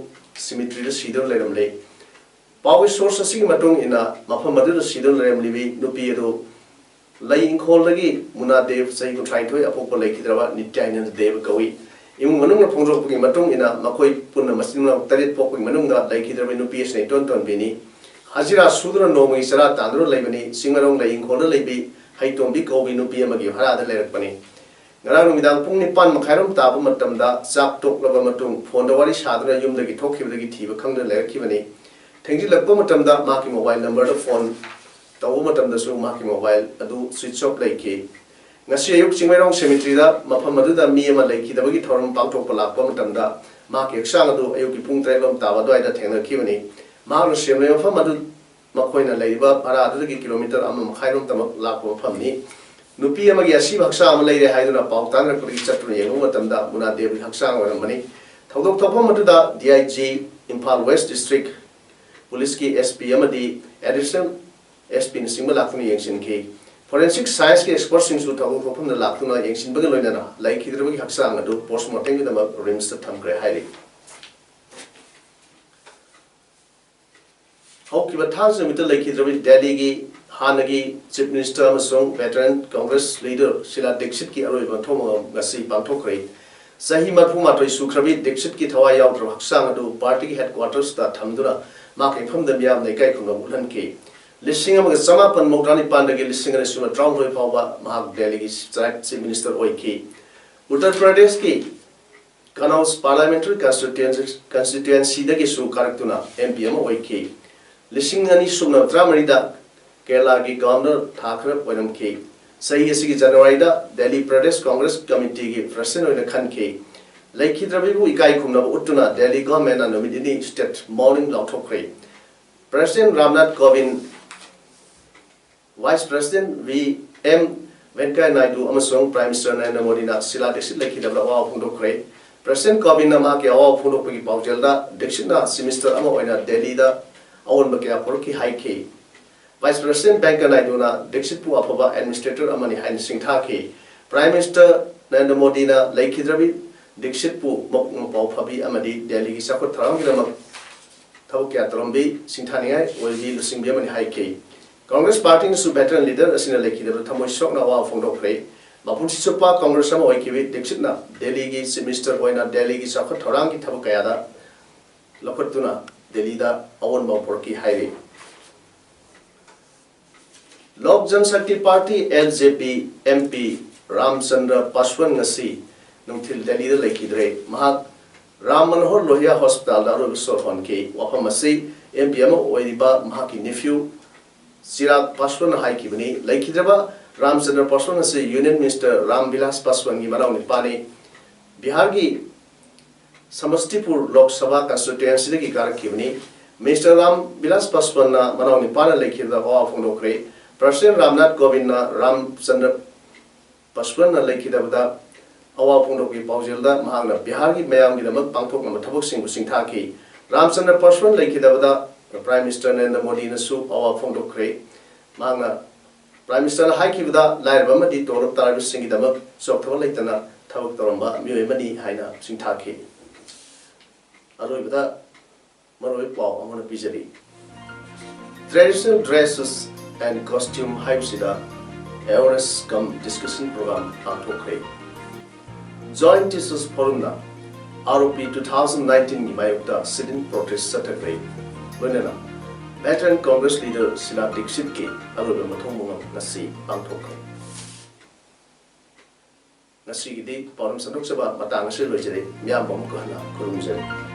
ꯁꯤꯃꯤꯇ꯭ꯔꯤꯗ ꯁꯤꯗꯨꯅ ꯂꯩꯔꯝꯂꯦ꯫ ꯄꯥꯎꯒꯤ ꯁꯣꯔꯁ ꯑꯁꯤꯒꯤ ꯃꯇꯨꯡ ꯏꯟꯅ, ꯃꯐꯝ ꯑꯗꯨꯗ ꯁꯤꯗꯨꯅ ꯂꯩꯔꯝꯂꯤꯕꯤ ꯅꯨꯄꯤ ꯑꯗꯨ ꯂꯩ ꯏꯪꯈꯣꯜꯗꯒꯤ ꯃꯨꯅꯥ ꯗꯦꯕ, ꯆꯍꯤ ꯀꯨꯟꯊ꯭ꯔꯥꯅꯤꯊꯣꯏ, ꯑꯄꯣꯛꯄ ꯂꯩꯈꯤꯗ꯭ꯔꯕ ꯅꯤꯇ꯭ꯌꯥꯅꯟꯗ ꯗꯦꯕ ꯀꯧꯏ꯫ ꯏꯃꯨꯡ ꯃꯅꯨꯡꯅ ꯐꯣꯡꯗꯣꯔꯛꯄꯒꯤ ꯃꯇꯨꯡ ꯏꯟꯅ, ꯃꯈꯣꯏ ꯄꯨꯟꯅ ꯃꯆꯤꯟ ꯃꯅꯥꯎ ꯇꯔꯦꯠ ꯄꯣꯛꯄꯒꯤ ꯃꯅꯨꯡꯗ ꯂꯩꯈꯤꯗ꯭ꯔꯕ ꯅꯨꯄꯤ ꯑꯁꯤꯅ ꯏꯇꯣꯟ ꯇꯣꯟꯕꯤꯅꯤ꯫ ꯍꯖꯤꯔꯥ ꯁꯨꯗꯨꯅ ꯅꯣꯡꯃꯒꯤ ꯆꯔꯥ ꯇꯥꯟꯗꯨꯅ ꯂꯩꯕꯅꯤ꯫ ꯆꯤꯡꯃꯩꯔꯣꯡ ꯂꯩ ꯏꯪꯈꯣꯜꯗ ꯂꯩꯕꯤ ꯍꯩꯇꯣꯝꯕꯤ ꯀꯧꯕꯤ ꯅꯨꯄꯤ ꯑꯃꯒꯤ ꯚꯔꯥꯗ ꯂꯩꯔꯛꯄꯅꯤ꯫ ꯉꯔꯥꯡ ꯅꯨꯃꯤꯗꯥꯡ ꯄꯨꯡ ꯅꯤꯄꯥꯟ ꯃꯈꯥꯏꯔꯣꯝ ꯇꯥꯕ ꯃꯇꯝꯗ ꯆꯥꯛ ꯇꯣꯛꯂꯕ ꯃꯇꯨꯡ ꯐꯣꯟꯗ ꯋꯥꯔꯤ ꯁꯥꯗꯨꯅ ꯌꯨꯝꯗꯒꯤ ꯊꯣꯛꯈꯤꯕꯗꯒꯤ ꯊꯤꯕ ꯈꯪꯗꯅ ꯂꯩꯔꯛꯈꯤꯕꯅꯤ꯫ ꯊꯦꯡꯖꯤꯜꯂꯛꯄ ꯃꯇꯝꯗ ꯃꯍꯥꯛꯀꯤ ꯃꯣꯕꯥꯏꯜ ꯅꯝꯕꯔꯗ ꯐꯣꯟ ꯇꯧꯕ ꯃꯇꯝꯗꯁꯨ ꯃꯍꯥꯛꯀꯤ ꯃꯣꯕꯥꯏꯜ ꯑꯗꯨ ꯁ꯭ꯋꯤꯆ ꯑꯣꯐ ꯂꯩꯈꯤ꯫ ꯉꯁꯤ ꯑꯌꯨꯛ ꯆꯤꯡꯃꯩꯔꯣꯡ ꯁꯦꯃꯤꯇ꯭ꯔꯤꯗ ꯃꯐꯝ ꯑꯗꯨꯗ ꯃꯤ ꯑꯃ ꯂꯩꯈꯤꯗꯕꯒꯤ ꯊꯧꯔꯝ ꯄꯥꯡꯊꯣꯛꯄ ꯂꯥꯛꯄ ꯃꯇꯝꯗ ꯃꯍꯥꯛꯀꯤ ꯍꯛꯆꯥꯡ ꯑꯗꯨ ꯑꯌꯨꯛꯀꯤ ꯄꯨꯡ ꯇꯔꯦꯠ ꯂꯣꯝ ꯇꯥꯕ ꯑꯗꯨꯋꯥꯏꯗ ꯊꯦꯡꯅꯈꯤꯕꯅꯤ꯫ ꯃꯍꯥꯛꯅ ꯁꯦꯝꯂꯤꯕ ꯃꯐꯝ ꯑꯗꯨ ꯃꯈꯣꯏꯅ ꯂꯩꯔꯤꯕ ꯚꯔꯥ ꯑꯗꯨꯗꯒꯤ ꯀꯤꯂꯣꯃꯤꯇꯔ ꯑꯃ ꯃꯈꯥꯏꯔꯣꯝꯇꯃꯛ ꯂꯥꯛꯄ ꯃꯐꯝꯅꯤ꯫ ꯅꯨꯄꯤ ꯑꯃꯒꯤ ꯑꯁꯤꯕ ꯍꯛꯆꯥꯡ ꯑꯃ ꯂꯩꯔꯦ ꯍꯥꯏꯗꯨꯅ ꯄꯥꯎ ꯇꯥꯅꯔꯛꯄꯗꯒꯤ ꯆꯠꯇꯨꯅ ꯌꯦꯡꯂꯨꯕ ꯃꯇꯝꯗ ꯃꯨꯅꯥ ꯗꯦꯕꯒꯤ ꯍꯛꯆꯥꯡ ꯑꯣꯏꯔꯝꯕꯅꯤ꯫ ꯊꯧꯗꯣꯛ ꯊꯣꯛꯄ ꯑꯗꯨꯗ D I G, Imphal west district ꯄꯨꯂꯤꯁꯀꯤ ꯑꯦꯁ ꯄꯤ ꯑꯃꯗꯤ ꯑꯦꯗꯤꯁꯅꯦꯜ ꯑꯦꯁ ꯄꯤꯅꯆꯤꯡꯕ ꯂꯥꯛꯇꯨꯅ ꯌꯦꯡꯁꯤꯟꯈꯤ꯫ ꯐꯣꯔꯦꯟꯁꯤꯛ ꯁꯥꯏꯟꯁꯀꯤ ꯑꯦꯛꯁꯄꯔꯠꯁꯤꯡꯁꯨ ꯊꯧꯗꯣꯛ ꯊꯣꯛꯐꯝꯗ ꯂꯥꯛꯇꯨꯅ ꯌꯦꯡꯁꯤꯟꯕꯒ ꯂꯣꯏꯅꯅ ꯂꯩꯈꯤꯗ꯭ꯔꯕꯒꯤ ꯍꯛꯆꯥꯡ ꯑꯗꯨ ꯄꯣꯁꯃꯣꯔꯇꯦꯝꯒꯤꯗꯃꯛ ꯔꯤꯝꯁꯇ ꯊꯝꯈ꯭ꯔꯦ ꯍꯥꯏꯔꯤ꯫ ꯍꯧꯈꯤꯕ ꯊꯥꯡꯖ ꯅꯨꯃꯤꯠꯇ ꯂꯩꯈꯤꯗ꯭ꯔꯕ ꯗꯦꯜꯂꯤꯒꯤ ꯍꯥꯟꯅꯒꯤ Chief Minister ꯑꯃꯁꯨꯡ Veteran Congress Leader ꯁꯤꯂꯥ ꯗꯤꯛꯁꯤꯠꯀꯤ ꯑꯔꯣꯏꯕ ꯃꯊꯧ ꯃꯉꯝ ꯉꯁꯤ ꯄꯥꯡꯊꯣꯛꯈ꯭ꯔꯦ꯫ ꯆꯍꯤ ꯃꯔꯤꯐꯨ ꯃꯥꯊꯣꯏ ꯁꯨꯈ꯭ꯔꯕꯤ ꯗꯤꯛꯁꯤꯠꯀꯤ ꯊꯋꯥꯏ ꯌꯥꯎꯗ꯭ꯔꯕ ꯍꯛꯆꯥꯡ ꯑꯗꯨ party ꯒꯤ headquarters ꯇ ꯊꯝꯗꯨꯅ ꯃꯍꯥꯛꯀꯤ ꯃꯐꯝꯗ ꯃꯤꯌꯥꯝꯅ ꯏꯀꯥꯏ ꯈꯨꯝꯅꯕ ꯎꯠꯍꯟꯈꯤ꯫ ꯂꯤꯁꯤꯡ ꯑꯃꯒ ꯆꯃꯥꯄꯟ ꯃꯧꯗ꯭ꯔꯥ ꯅꯤꯄꯥꯟꯗꯒꯤ ꯂꯤꯁꯤꯡ ꯑꯅꯤ ꯁꯨꯞꯅ ꯇꯔꯥꯍꯨꯝꯗꯣꯏ ꯐꯥꯎꯕ ꯃꯍꯥꯛ ꯗꯦꯜꯂꯤꯒꯤ Chief Minister ꯑꯣꯏꯈꯤ꯫ ꯎꯠꯇꯔ ꯄ꯭ꯔꯗꯦꯁꯀꯤ ꯀꯅꯧꯖ Parliamentary Constituency, Constituency ꯗꯒꯤꯁꯨ ꯀꯥꯔꯛꯇꯨꯅ M P ꯑꯃ ꯑꯣꯏꯈꯤ꯫ ꯂꯤꯁꯤꯡ ꯑꯅꯤ ꯁꯨꯞꯅ ꯇꯔꯥꯃꯔꯤꯗ ꯀꯦꯔꯂꯥꯒꯤ Governor ꯊꯥ ꯈꯔ ꯑꯣꯏꯔꯝꯈꯤ꯫ ꯆꯍꯤ ꯑꯁꯤꯒꯤ ꯖꯅꯋꯥꯔꯤꯗ Delhi Pradesh Congress Committee ꯒꯤ President ꯑꯣꯏꯅ ꯈꯟꯈꯤ꯫ ꯂꯩꯈꯤꯗ꯭ꯔꯕꯤꯕꯨ ꯏꯀꯥꯏ ꯈꯨꯝꯅꯕ ꯎꯠꯇꯨꯅ Delhi Government ꯅ ꯅꯨꯃꯤꯠ ꯅꯤꯅꯤ state mourning ꯂꯥꯎꯊꯣꯛꯈ꯭ꯔꯦ꯫ President Ramnath ꯀꯣꯕꯤꯟꯗ, Vice President V M ꯚꯦꯡꯀꯌꯥ Naidu ꯑꯃꯁꯨꯡ Prime Minister ꯅꯔꯦꯟꯗ꯭ꯔ ꯃꯣꯗꯤꯅ ꯁꯤꯂꯥ ꯗꯤꯛꯁꯤꯠ ꯂꯩꯈꯤꯗꯕꯗ ꯑꯋꯥꯕ ꯐꯣꯡꯗꯣꯛꯈ꯭ꯔꯦ꯫ President ꯀꯣꯕꯤꯟꯗꯅ ꯃꯍꯥꯛꯀꯤ ꯑꯋꯥꯕ ꯐꯣꯡꯗꯣꯛꯄꯒꯤ ꯄꯥꯎꯖꯦꯜꯗ ꯗꯤꯛꯁꯤꯠꯅ Chief Minister ꯑꯃ ꯑꯣꯏꯅ ꯗꯦꯜꯂꯤꯗ ꯑꯑꯣꯟꯕ ꯀꯌꯥ ꯄꯨꯔꯛꯈꯤ ꯍꯥꯏꯈꯤ꯫ Vice President ꯚꯦꯡꯀꯌꯥ ꯅꯥꯏꯗꯨꯅ ꯗꯤꯛꯁꯤꯠꯄꯨ ꯑꯐꯕ administrator ꯑꯃꯅꯤ ꯍꯥꯏꯅ ꯁꯤꯡꯊꯥꯈꯤ꯫ Prime Minister ꯅꯔꯦꯟꯗ꯭ꯔ ꯃꯣꯗꯤꯅ ꯂꯩꯈꯤꯗ꯭ꯔꯕꯤ ꯗꯤꯛꯁꯤꯠꯄꯨ ꯃꯄꯨꯛ ꯃꯄꯥꯎ ꯐꯕꯤ ꯑꯃꯗꯤ ꯗꯦꯜꯂꯤꯒꯤ ꯆꯥꯎꯈꯠ ꯊꯧꯔꯥꯡꯒꯤꯗꯃꯛ ꯊꯕꯛ ꯀꯌꯥ ꯇꯧꯔꯝꯕꯤ, ꯁꯤꯡꯊꯥꯅꯤꯡꯉꯥꯏ ꯑꯣꯏꯕꯤ ꯂꯨꯆꯤꯡꯕꯤ ꯑꯃꯅꯤ ꯍꯥꯏꯈꯤ꯫ Congress party ꯅꯁꯨ veteran leader ꯑꯁꯤꯅ ꯂꯩꯈꯤꯗꯕꯗ ꯊꯃꯣꯏ ꯁꯣꯛꯅ ꯑꯋꯥꯕ ꯐꯣꯡꯗꯣꯛꯈ꯭ꯔꯦ꯫ ꯃꯄꯨꯟꯁꯤ ꯆꯨꯞꯄ Congress ꯑꯃ ꯑꯣꯏꯈꯤꯕꯤ ꯗꯤꯛꯁꯤꯠꯅ ꯗꯦꯜꯂꯤꯒꯤ Chief Minister ꯑꯣꯏꯅ ꯗꯦꯜꯂꯤꯒꯤ ꯆꯥꯎꯈꯠ ꯊꯧꯔꯥꯡꯒꯤ ꯊꯕꯛ ꯀꯌꯥꯗ ꯂꯧꯈꯠꯇꯨꯅ ꯗꯦꯜꯂꯤꯗ ꯑꯑꯣꯟꯕ ꯑꯃ ꯄꯨꯔꯛꯈꯤ ꯍꯥꯏꯔꯤ꯫ Lok Janshakti Party, L J P, M P ꯔꯥꯝꯆꯟꯗ꯭ꯔ ꯄꯥꯁꯋꯥꯟ ꯉꯁꯤ ꯅꯨꯡꯊꯤꯜ ꯗꯦꯜꯂꯤꯗ ꯂꯩꯈꯤꯗ꯭ꯔꯦ꯫ ꯃꯍꯥꯛ ꯔꯥꯝ ꯃꯅꯣꯍꯔ ꯂꯣꯍꯤꯌꯥ ꯍꯣꯁꯄꯤꯇꯥꯜꯗ ꯑꯔꯣꯏꯕ ꯁꯣꯔ ꯍꯣꯟꯈꯤ꯫ ꯋꯥꯐꯝ ꯑꯁꯤ M P ꯑꯃ ꯑꯣꯏꯔꯤꯕ ꯃꯍꯥꯛꯀꯤ nephew ꯆꯤꯔꯥꯒ ꯄꯥꯁꯋꯥꯟꯅ ꯍꯥꯏꯈꯤꯕꯅꯤ꯫ ꯂꯩꯈꯤꯗ꯭ꯔꯕ ꯔꯥꯝꯆꯟꯗ꯭ꯔ ꯄꯥꯁꯋꯥꯟ ꯑꯁꯤ Union Minister ꯔꯥꯝ ꯕꯤꯂꯥꯁ ꯄꯥꯁꯋꯥꯟꯒꯤ ꯃꯅꯥꯎ ꯅꯨꯄꯥꯅꯤ꯫ ꯕꯤꯍꯥꯔꯒꯤ ꯁꯃꯁꯇꯤꯄꯨꯔ ꯂꯣꯛ ꯁꯚꯥ constituency ꯗꯒꯤ ꯀꯥꯔꯛꯈꯤꯕꯅꯤ꯫ Minister ꯔꯥꯝ ꯕꯤꯂꯥꯁ ꯄꯥꯁꯋꯥꯟꯅ ꯃꯅꯥꯎ ꯅꯤꯄꯥꯅ ꯂꯩꯈꯤꯗꯕꯗ ꯑꯋꯥꯕ ꯐꯣꯡꯗꯣꯛꯈ꯭ꯔꯦ꯫ President ꯔꯥꯝꯅꯥꯊ ꯀꯣꯕꯤꯟꯗꯅ ꯔꯥꯝꯆꯟꯗ꯭ꯔ ꯄꯥꯁꯋꯥꯟꯅ ꯂꯩꯈꯤꯗꯕꯗ ꯑꯋꯥꯕ ꯐꯣꯡꯗꯣꯛꯄꯒꯤ ꯄꯥꯎꯖꯦꯜꯗ ꯃꯍꯥꯛꯅ ꯕꯤꯍꯥꯔꯒꯤ ꯃꯌꯥꯝꯒꯤꯗꯃꯛ ꯄꯥꯡꯊꯣꯛꯅꯕ ꯊꯕꯛꯁꯤꯡꯕꯨ ꯁꯤꯡꯊꯥꯈꯤ꯫ ꯔꯥꯝꯆꯟꯗ꯭ꯔ ꯄꯥꯁꯋꯥꯟ ꯂꯩꯈꯤꯗꯕꯗ Prime Minister ꯅꯔꯦꯟꯗ꯭ꯔ ꯃꯣꯗꯤꯅꯁꯨ ꯑꯋꯥꯕ ꯐꯣꯡꯗꯣꯛꯈ꯭ꯔꯦ꯫ ꯃꯍꯥꯛꯅ Prime Minister ꯅ ꯍꯥꯏꯈꯤꯕꯗ ꯂꯥꯏꯔꯕ ꯑꯃꯗꯤ ꯇꯣꯂꯣꯞ ꯇꯥꯔꯕꯁꯤꯡꯒꯤꯗꯃꯛ ꯆꯣꯛꯊꯕ ꯂꯩꯇꯅ ꯊꯕꯛ ꯇꯧꯔꯝꯕ ꯃꯤꯑꯣꯏ ꯑꯃꯅꯤ ꯍꯥꯏꯅ ꯁꯤꯡꯊꯥꯈꯤ꯫ ꯑꯔꯣꯏꯕꯗ ꯃꯔꯨꯑꯣꯏꯕ ꯄꯥꯎ ꯑꯃꯅ ꯄꯤꯖꯔꯤ꯫ Traditional dresses and Costume ꯍꯥꯏꯕꯁꯤꯗ awareness cum discussion program ꯄꯥꯡꯊꯣꯛꯈ꯭ꯔꯦ꯫ Joint Teachers Forumꯅ R O P two thousand nineteenꯒꯤ ꯃꯥꯌꯣꯛꯇ sit-in protest ꯆꯠꯊꯈ꯭ꯔꯦ꯫ ꯂꯣꯏꯅꯅ Veteran Congress leader ꯁꯤꯂꯥ ꯗꯤꯛꯁꯤꯠꯀꯤ ꯑꯔꯣꯏꯕ ꯃꯊꯧ ꯃꯉꯝ ꯉꯁꯤ ꯄꯥꯡꯊꯣꯛꯈ꯭ꯔꯦ꯫ ꯉꯁꯤꯒꯤꯗꯤ ꯄꯥꯎꯗꯝ ꯁꯟꯗꯣꯛꯆꯕ ꯃꯇꯥꯡ ꯑꯁꯤꯗ ꯂꯣꯏꯖꯔꯦ꯫ ꯃꯤꯌꯥꯝꯕꯨ ꯑꯃꯨꯛꯀ ꯍꯟꯅ ꯈꯨꯔꯨꯝꯖꯔꯤ꯫